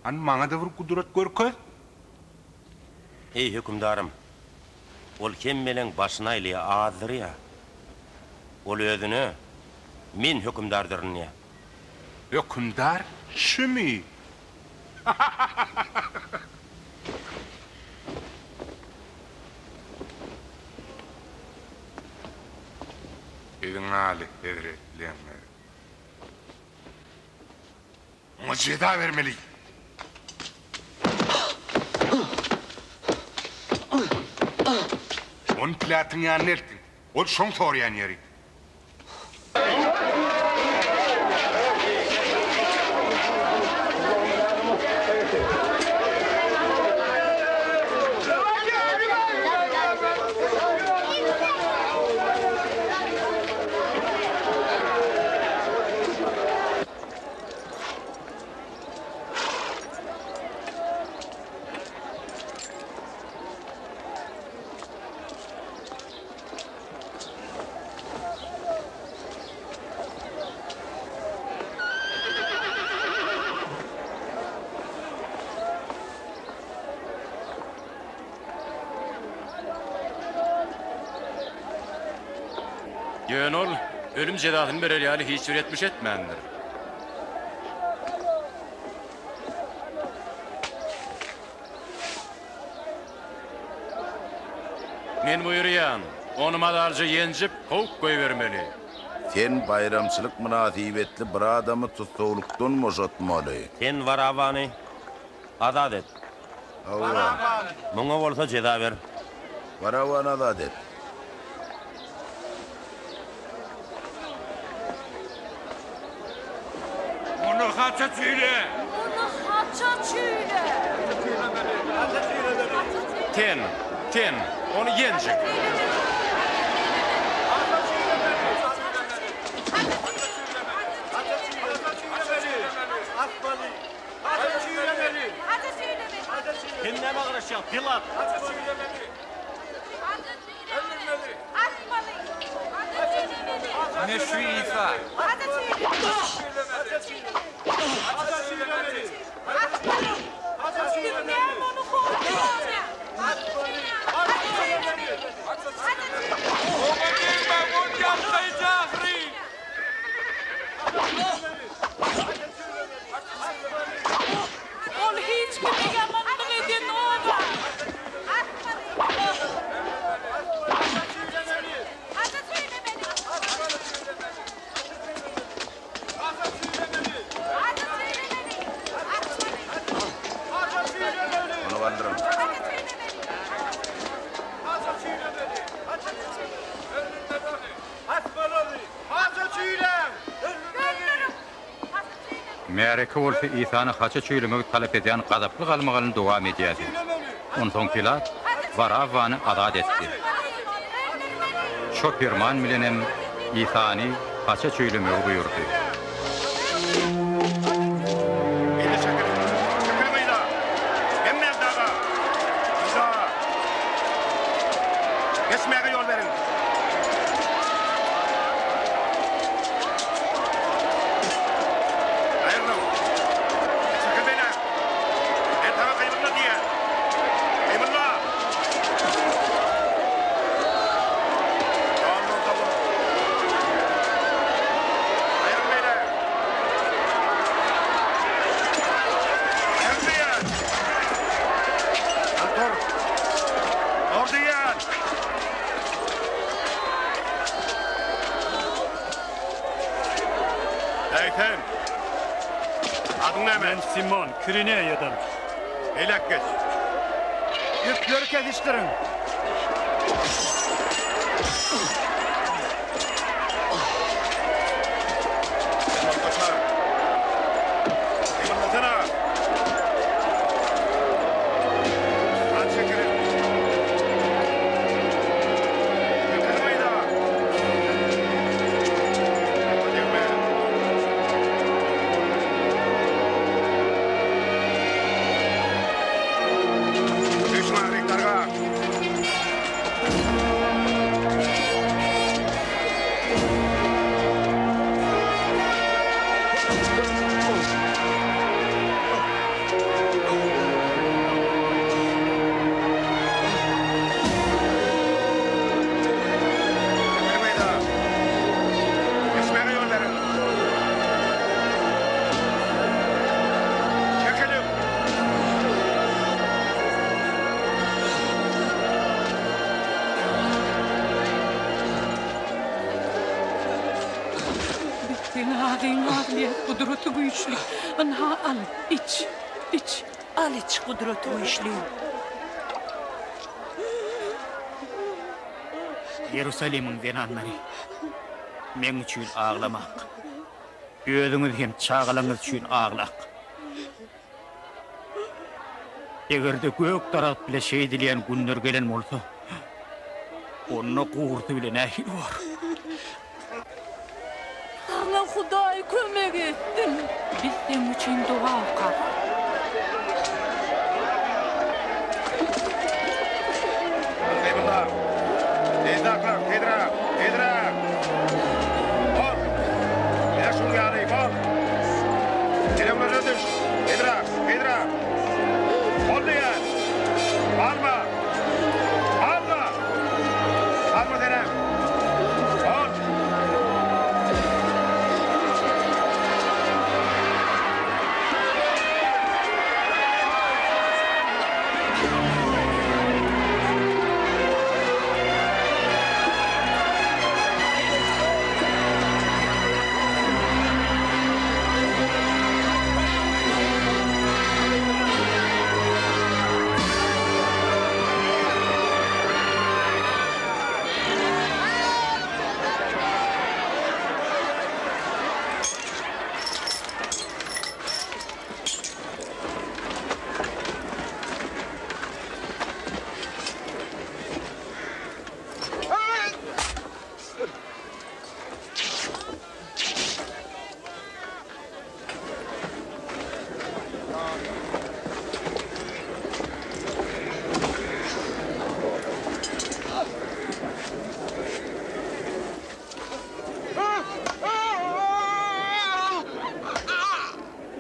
Hany maňa-da bir gudrat görkez. Eý, hökümdarym! Ol hemmeleň başyny aýlaýar, azdyrýar. Ol özüne, Men hökümdardyryn diýýär. Hökümdar şümi? Siziň aly hezretleňiz. Oňa jeza bermeli. Ony Pilatyň ýanyna eltiň. Ol şoň soraýan ýeri. Ýöne ol ölüm jezasyny berer ýaly hiç bir etmiş etmändir. Men buýurýan, ony mazarja ýenjip, kowup goýbermeli. Sen baýramçylyk mynasybetli bir adamy tussaglykdan boşatmaly. Sen Warawany azat et. Hawa. Muňa bolsa jeza ber. Warawany azat et. Muny haça çüýle! Muny haça çüýle! Ten, ten, ony ýenjiň! Sen nämä garaşýaň, Pilat? Ine şu Isa. Oňa degmäň, ol ýalkaýjy ahyryn! Ol hiç kime ýamanlyk edenok-a. Ony galdyryň. Märeke bolsa Isany haça çüýlemegi talap edýän gazaply galmagalyny dowam edýärdi. Onsoň Pilat Warawwany azat etdi. Şo perman bilenem Isany haça çüýlemegi buýurdy. Yza çekiliň! Çekiliň yza! Hemmäň daga! Yza! Geçmäge ýol beriň! Aýrylyň! Çekil beýläk! Men saňa gymylda diýýän! Gymylda! Ýoldan sowul! Aýryl beýläk! Aýryl diýýän! Dur! Dur diýýän! Eý sen! Adyň näme? Men Simon, Kirineýadan. Beýläk geç. Ýükleri kesişdiriň. Ol gaçar. Gymyldasana! At çekiliň! Çekiliň yza! Oňa degme! Düş maňryk darga! Geçmäge ýol beriň! Çekiliň! Biz seň agyň aglaýas, gudraty güýçli. Ynha, al, iç, iç. Al, iç, gudraty güýçli. Ýerusalimiň zenanlary, meň üçin aglamak. Özüňiz hem çagalaryňyz üçin aglak. Eger-de gök daragt bile şeýdilýän günler gelen bolsa, onda gurty bile nähili bor? Saňa Hudaý kömek etsin. Biz seň üçin doga okarys. Gymylda! Tizräk, tizräk, tizräk! Bol! Ine şuň ýaly, bol! Gelewlere düş! Tizräk, tizräk! Bol diýýän! Galma! Galma! Galma senem! Bol!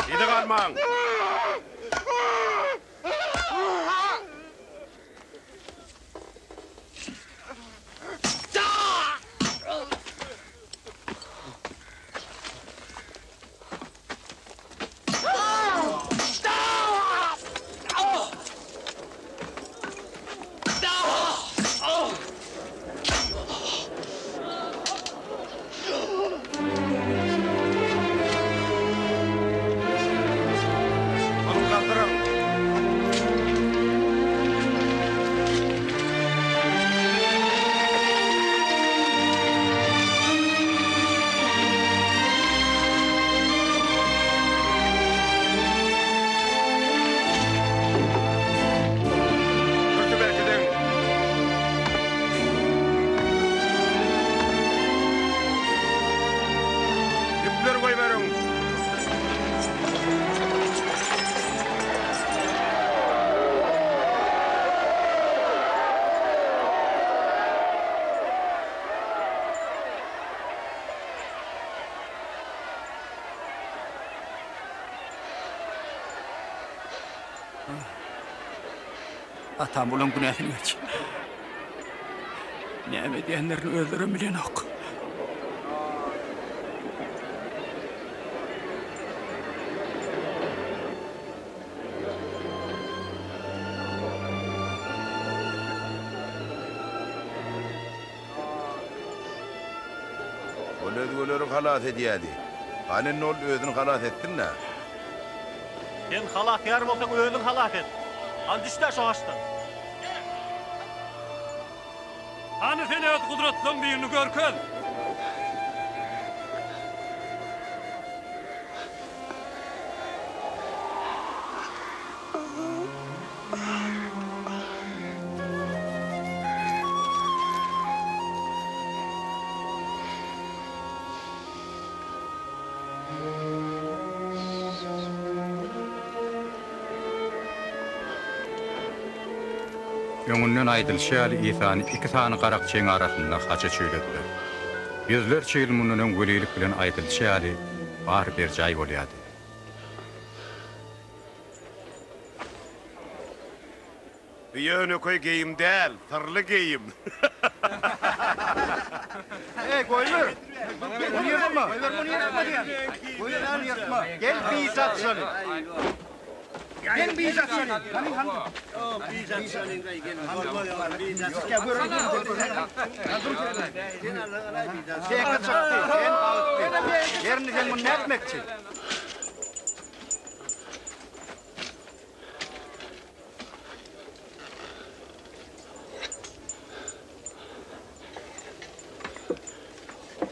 Yza galmaň! Ony galdyryň! Kürsi berkidiň! Ýüpleri goýberiň! Atam olaň günäsini geç. Näme edýänlerini özlerem bilenok. Ol özgeleri halas edýärdi. Hany indi ol özüni halas etsin-dä. Sen halasgär bolsaň özüň halas et. Hany düşdä şu agaçdan. Hany sen öz gudratlaň birini görkez. Öňünden aýdylyşy ýaly Isany iki sany garakçyň arasynda haça çüýlediler. Ýüzlerçe ýyl mundan öň welilik bilen aýdylyşy ýaly bary berjaý bolýardy. Bu ýönekeý geýim däl, syrly geýim. Eý, goýber! Muny ýyrtma! Goýber, muny ýyrtma diýýän! Goýber, muny ýyrtma! Gel, biýz atşaly! Gel, biýz atşaly! Hany, hany? Biýz atşaly! Sen çykdy, sen bagtly. Ýer indi sen muny nätmekçi?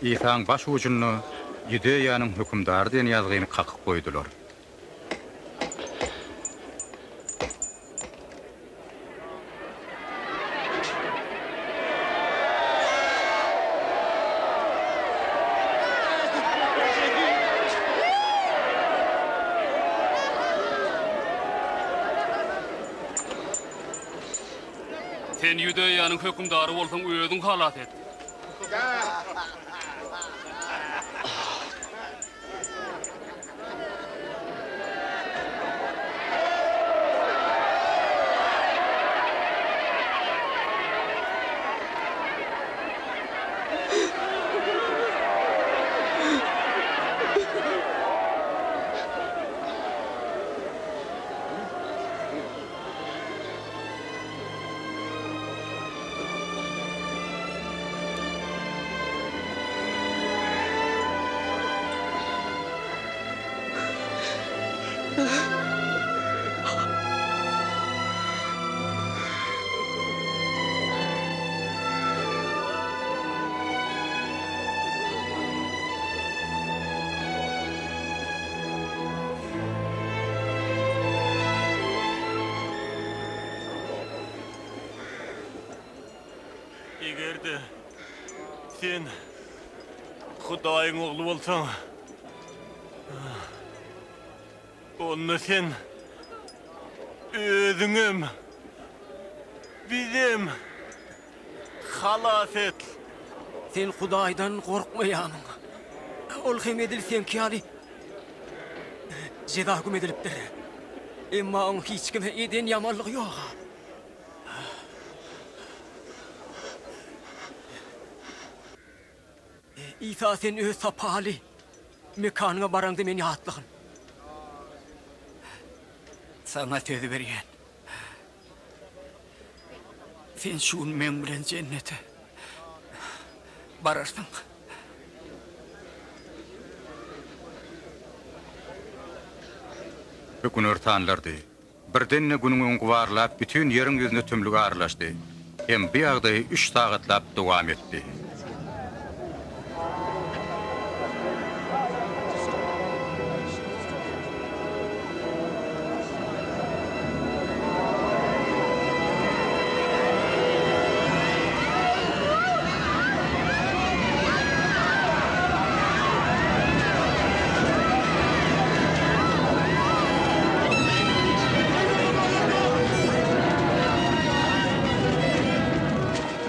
Isaň baş ujunda Ýudeýanyň hökümdary diýen ýazgyny kakyp goýdular. Sen Ýudeýanyň hökümdary bolsaň, özüň halas et. Eger-de sen Hudaýyň Ogly bolsaň, onda sen özüňem, bizem halas et. Sen Hudaýdan gorkmaýamyň? Ol hem edil seňki ýaly. Jeza höküm edilipdir. Emma oň hiç kime eden ýamanlygy ýok. Isa sen öz sapaly mekanyňa baraňda meni ýatlagyn. Saňa söz berýän. Sen şu gün meň bilen jennete bararsyň. Bu günortanlardy. Birden-de günüň öňi gubarlap, bütin ýeriň ýüzüne tümlük aralaşdy. Hem bu ýagdaý üç sagatlap dowam etdi.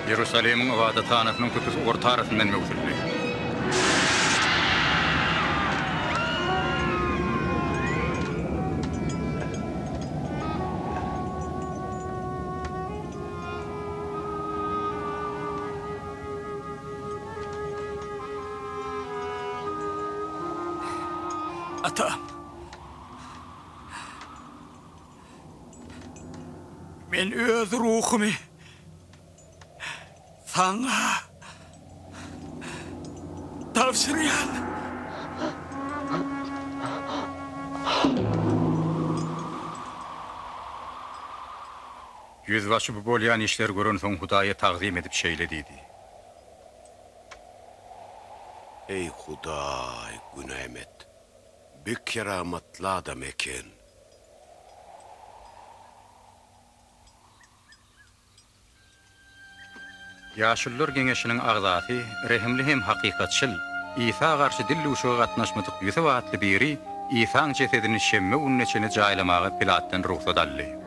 Iýerusalimiň ybadathanasynyň tutuş orta arasyndan möwsüldi. Atam. Men öz ruhumy Saňa tabşyrýan. Ýüzbaşy bu bolýan işleri görensoň Hudaýa tagzym edip şeýle diýdi. Eý, Hudaý, günäm et. Bi keramatly adam eken. Ýaşulular geňeşiniň agzasy, rehimli hem hakykatçyl, Isa garşy dildüwşüge gatnaşmadyk Ýusup atly biri Isaň jesedini şenbe gününe çenli jaýlamaga Pilatdan rugsat aldy.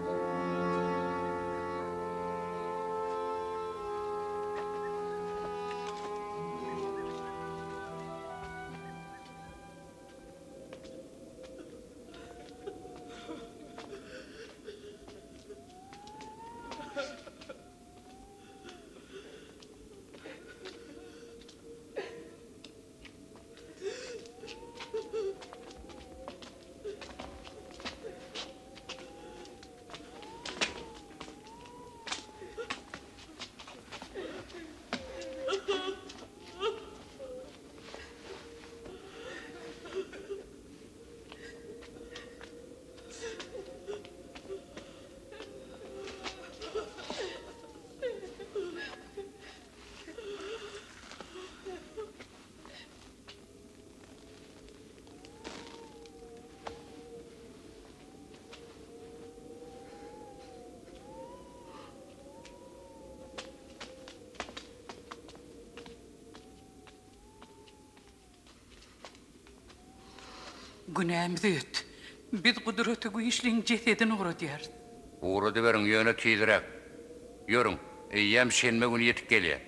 Günämizi öt. Biz Gudraty Güýçliň jesedini ugradýarys. Ugradyberiň, ýöne tizräk. Ýörüň, eýýäm şenbe güni ýetip gelýär.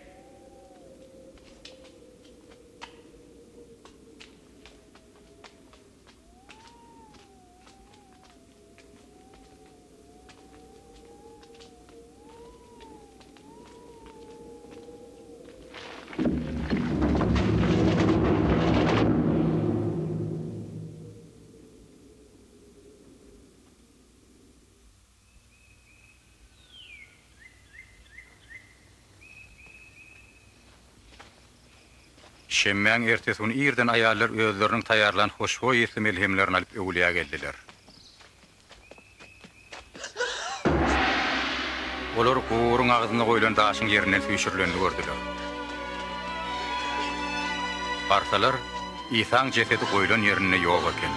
Şenbäň ertesi güni irden aýallar özleriniň taýýarlan hoşboý ysly melhemlerini alyp öwülýä geldiler. Olar guburyň agzynda goýlan daşyň ýerinden süýşürilenini gördüler. Barsalar, Isaň jesedi goýlan ýerinde ýok eken.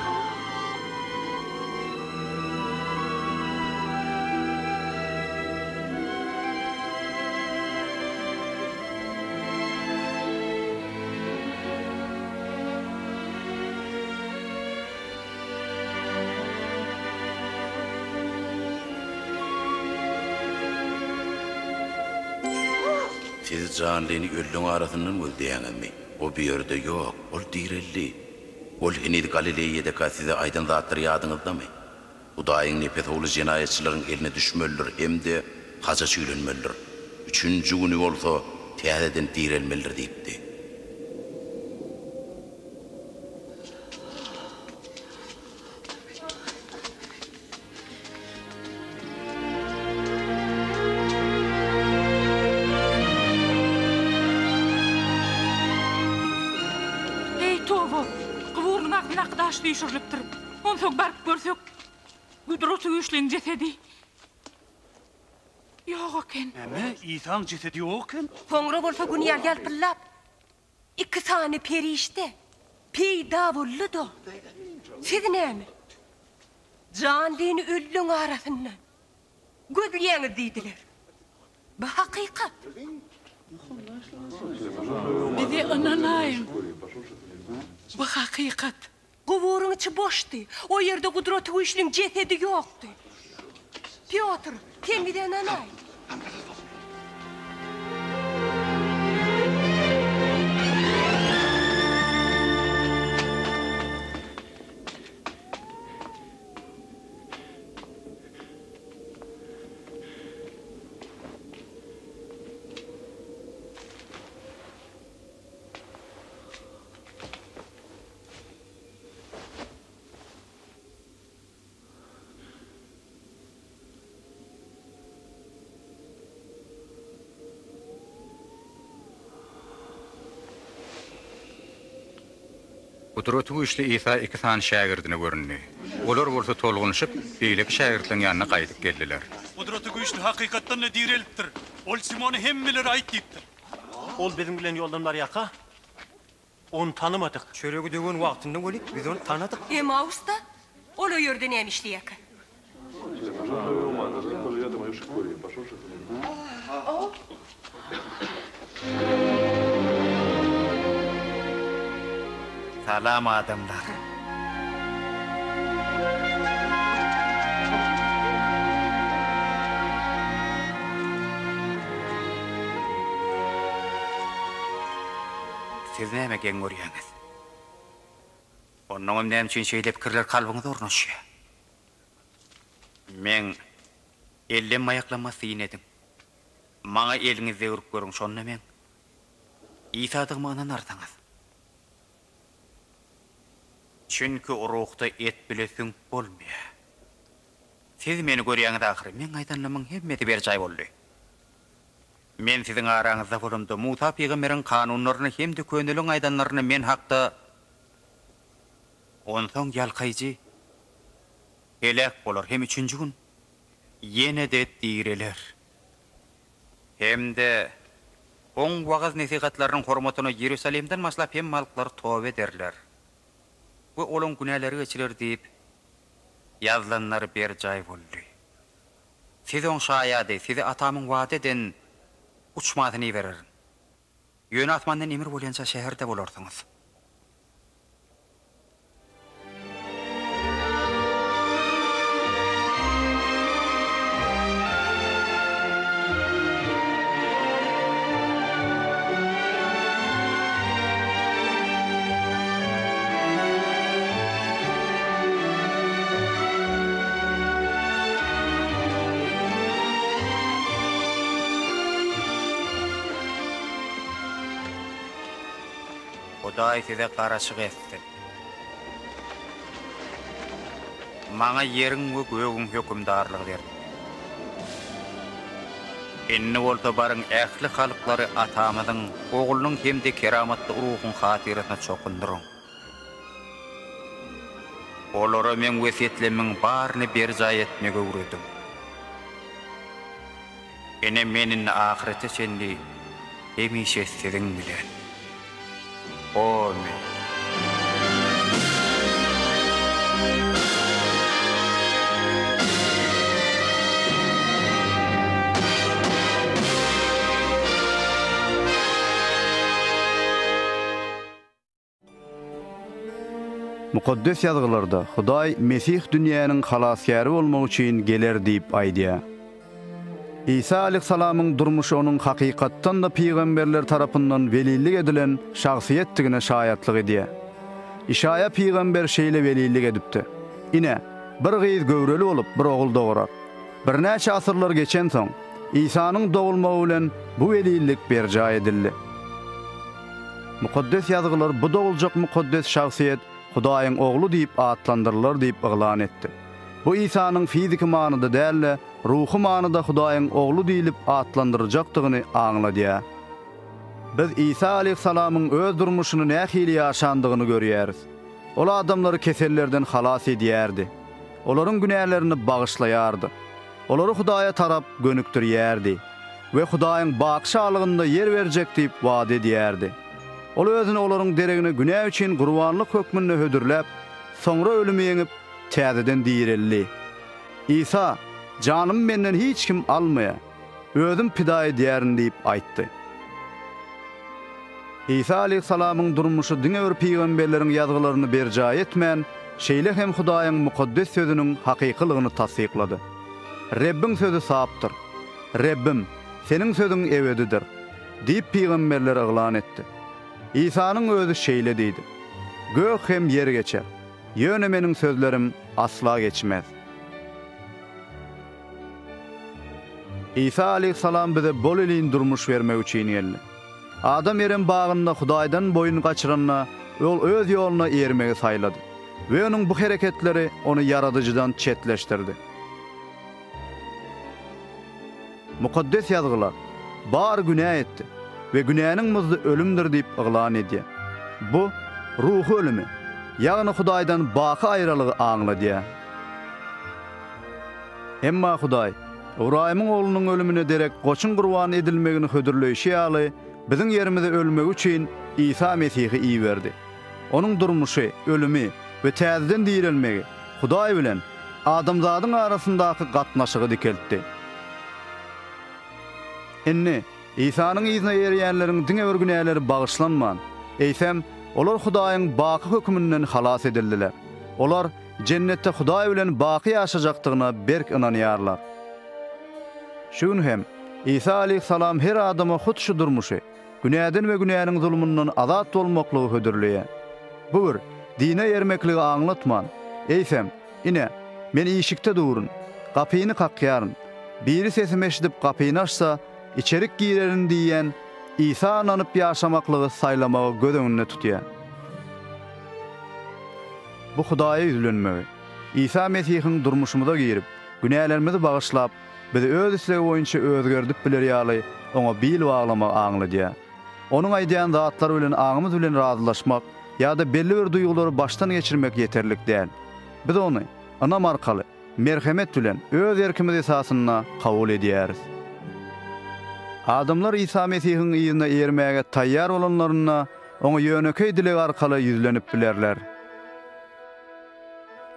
Siz janlyny ölüň arasyndan gözleýäňizmi? O bu ýerde ýok, ol direldi. Ol heniz Galileýadaka size aýdan zatlary ýadyňyzdamy? Hudaýyň Nepes Ogly jenaýatçylaryň eline düşmelidir hem-de haja çüýlenmelidir. Üçünji güni bolsa täzeden direlmelidir diýipdi. Eý, toba! Guburynyň agzyndaky daş süýşürilipdir. Onsoň baryp görsek, Gudraty Güýçliň jesedi ýok eken. Näme, Isaň jesedi ýok eken? Soňra bolsa Gün ýaly ýalpyldap, iki sany perişde peýda boldy-da, Siz näme, janlyny ölüleň arasyndan gözleýäňiz diýdiler. Bu hakykat. Bize ynanaýyň, bu hakykat. Guburyň içi boşdy. O ýerde Gudratygüýçlüň jesedi ýokdy. Pýotr, sen bize ynanaý. Gudratygüýçli Isa iki sany şägirdine göründi. Olar bolsa tolgunyşyp, beýleki şägirtleriň ýanyna gaýdyp geldiler. Gudratygüýçli hakykatdan-da direlipdir. Ol Simona hemmelere aýt diýipdir. Ol biziň bilen ýoldan barýarka, Ony tanymadyk. Çöregi döwen wagtynda weli biz ony tanadyk. Emmausda? Ol o ýerde näme işleýärkä? Salam adamlar. Siz näme geň görýäňiz? Onnoňam näme üçin şeýle pikirler kalbyňyza ornaşýar? Meň ellem-aýaklama syn ediň. Maňa eliňizi degrip görüň, şonda meň Isadygyma ynanarsyňyz. Çünki ruhda et bile süňk bolmaýar. Siz meni görýäňiz ahyry, meň aýdanlarymyň hemmesi berjaý boldy. Men siziň araňyzda bolamda, Musa pygamberiň kanunlaryny hem-de köneliň aýdanlaryny men hakda Onsoň ýalkaýjy heläk bolar hem üçünji gün ýene-de direler. Hem-de oň wagyz-nesihatlarynyň hormatyna Iýerusalimden başlap hemme halklar toba ederler we olaň günäleri geçiler diýip ýazylanlar berjaý boldy. Siz oň şaýady, size Atamyň wada eden uçmasyny ibererin. Ýöne asmandan emir bolýança şäherde bolarsyňyz. Hudaý size garaşyk etsin. Maňa ýeriň we gögüň hökümdarlygy berildi. Indi bolsa baryň ähli halklary Atamyzyň, Oglunyň hem-de Keramatly Ruhuň hatyrasyna çokundyryň. Olara meň wesýetlerimiň baryny berjaý etmegi öwrediň. Ine, men indi ahyrete çenli hemişe siziň bilen. Amin. Mukaddes Ýazgylarda Hudaý Mesih dünýäniň Halasgäri bolmak üçin geler diýip aýdýar. Isa aleyhissalamyň durmuşy onuň hakykatdan-da pygamberler tarapyndan welillik edilen şahsyýetdigine şaýatlyk edýär. Işaýa pygamber şeýle welillik edipdi, Ine, bir gyz göwreli bolup, bir ogul dogurar. Birnäçe asyrlar geçensoň, Isanyň dogulmagy bilen bu welillik berjaý edildi. Mukaddes Ýazgylar bu doguljak mukaddes şahsyýet Hudaýyň Ogly diýip atlandyrylar diýip yglan etdi. Bu Isanyň fiziki manyda däl-de, ruhy manyda Hudaýyň Ogly diýlip atlandyryljakdygyny aňladýar. Biz Isa aleýhissalamyň öz durmuşyny nähili ýaşandygyny görýäris. Ol adamlary kesellerden halas edýärdi. Olaryň günälerini bagyşlaýardy. Olary Hudaýa tarap gönükdirýärdi we Hudaýyň baky şalygynda ýer berjek diýip wada edýärdi. Ol özüni olaryň deregine günä üçin gurbanlyk hökmünde hödürläp, soňra ölümi ýeňip, täzeden direldi. Isa, Janymy menden hiç kim almaýar. Özüm pida edýärin diýip aýtdy. Isa aleýhissalamyň durmuşy diňe bir pygamberleriň ýazgylaryny berjaý etmän, şeýle hem Hudaýyň mukaddes sözüniň hakykylygyny tassyklady. Rebbiň sözi sapdyr. Rebbim, Seniň sözüň ebedidir diýip pygamberler yglan etdi. Isanyň özi şeýle diýdi, Gök hem ýer geçer, ýöne Meniň sözlerim asla geçmez. Isa aleýhissalam bize bol-elin durmuş bermek üçin geldi. Adam Erem bagynda Hudaýdan boýun gaçyranda, ol öz ýoluna ermegi saýlady we onuň bu hereketleri ony Ýaradyjydan çetleşdirdi. Mukaddes Ýazgylar, Bary günä etdi we günäniň muzdy ölümdir diýip yglan edýär. Bu, ruhy ölümi, ýagny Hudaýdan baky aýralygy aňladýar. Emma Hudaý, Ybraýymyň oglunyň ölümine derek goçuň gurban edilmegini hödürleýşi ýaly, biziň ýerimize ölmegi üçin Isa Mesihi iberdi. Onuň durmuşy, ölümi we täzeden direlmegi Hudaý bilen adamzadyň arasyndaky gatnaşygy dikeltdi. Indi, Isanyň yzyna eýerýänleriň diňe bir günäleri bagyşlanman, eýsem, olar Hudaýyň baky höküminden halas edildiler. Olar Jennetde Hudaý bilen baky ýaşajakdygyna berk ynanýarlar. Şu gün hem Isa aleýhissalam her adama hut şu durmuşy, günäden we günäniň zulmundan azat bolmaklygy hödürleýär. Bu bir dine ermekligi aňlatman, eýsem, Ine, Men işikde durun, gapyny kakýaryn. Biri sesimi eşidip gapyny açsa, içerik girerin diýýän Isa ynanyp ýaşamaklygy saýlamagy göz öňünde tutýar. Bu Hudaýa ýüzlenmegi, Isa Mesihiň durmuşymyza girip, günälerimizi bagyşlap, bizi Öz islegi boýunça özgerdip biler ýaly Oňa bil baglamagy aňladýar. Onuň aýdýan zatlary bilen aňymyz bilen razylaşmak ýa-da belli bir duýgulary başdan geçirmek ýeterlik däl. Biz Ony ynam arkaly, merhemet bilen, öz erkimiz esasynda kabul edýäris. Adamlar Isa Mesihiň yzyna eýermäge taýýar bolanlarynda, Oňa ýönekeý dileg arkaly ýüzlenip bilerler.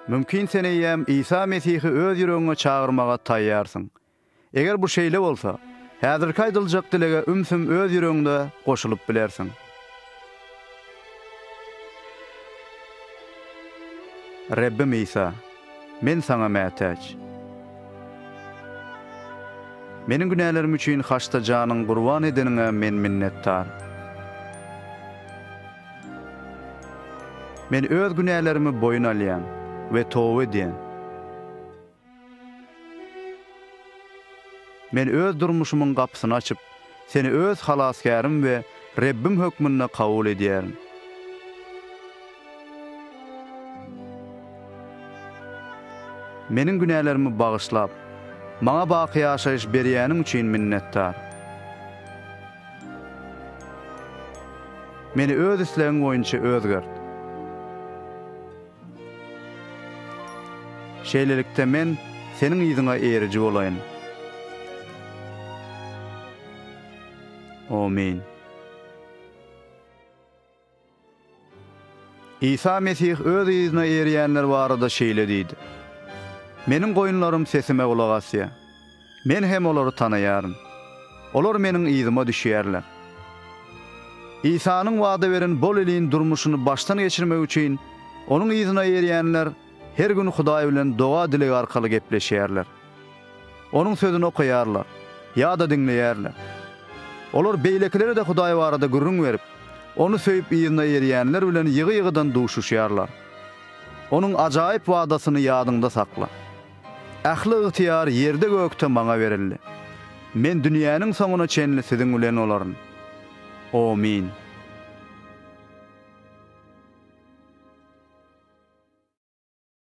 Mümkin sen eýýäm Isa Mesihi öz ýüregiňe çagyrmaga taýýarsyň. Eger bu şeýle bolsa, häzirki aýdyljak dilege ümsüm öz ýüregiňde goşulyp bilersiň. Rebbim Isa, men Saňa mätäç. Meniň günälerim üçin haçda janyňy gurban edeniňe men minnetdar. Men öz günälerimi boýun alýan we toba edýän. Men öz durmuşymyň gapysyny açyp, Seni öz Halasgärim we Rebbim hökmünde kabul edýärin. Meniň günälerimi bagyşlap, maňa baky ýaşaýyş berýäniň üçin minnetdar. Meni öz islegiň boýunça özgert. Şeýlelikde men Seniň yzyňa eýeriji bolaýyn. Omyn. Isa Mesih öz yzyna eýerýänler barada şeýle diýdi, Meniň goýunlarym sesime gulak asýar. Men hem olary tanaýaryn. Olar meniň yzyma düşýärler. Isanyň wada beren bol-elin durmuşyny başdan geçirmek üçin, onuň yzyna eýerýänler her gün Hudaý bilen doga-dileg arkaly gepleşýärler. Onuň Sözüni okaýarlar ýa-da diňleýärler. Olar beýlekilere-de Hudaý barada gürrüň berip, Ony söýüp yzyna erýänler bilen ýygy-ýygydan duşuşýarlar. Onuň ajaýyp wadasyny ýadyňda sakla. Ähli ygtyýar ýerde-gökde Maňa berildi. Men dünýäniň soňuna çenli siziň bilen bolaryn. Omyn.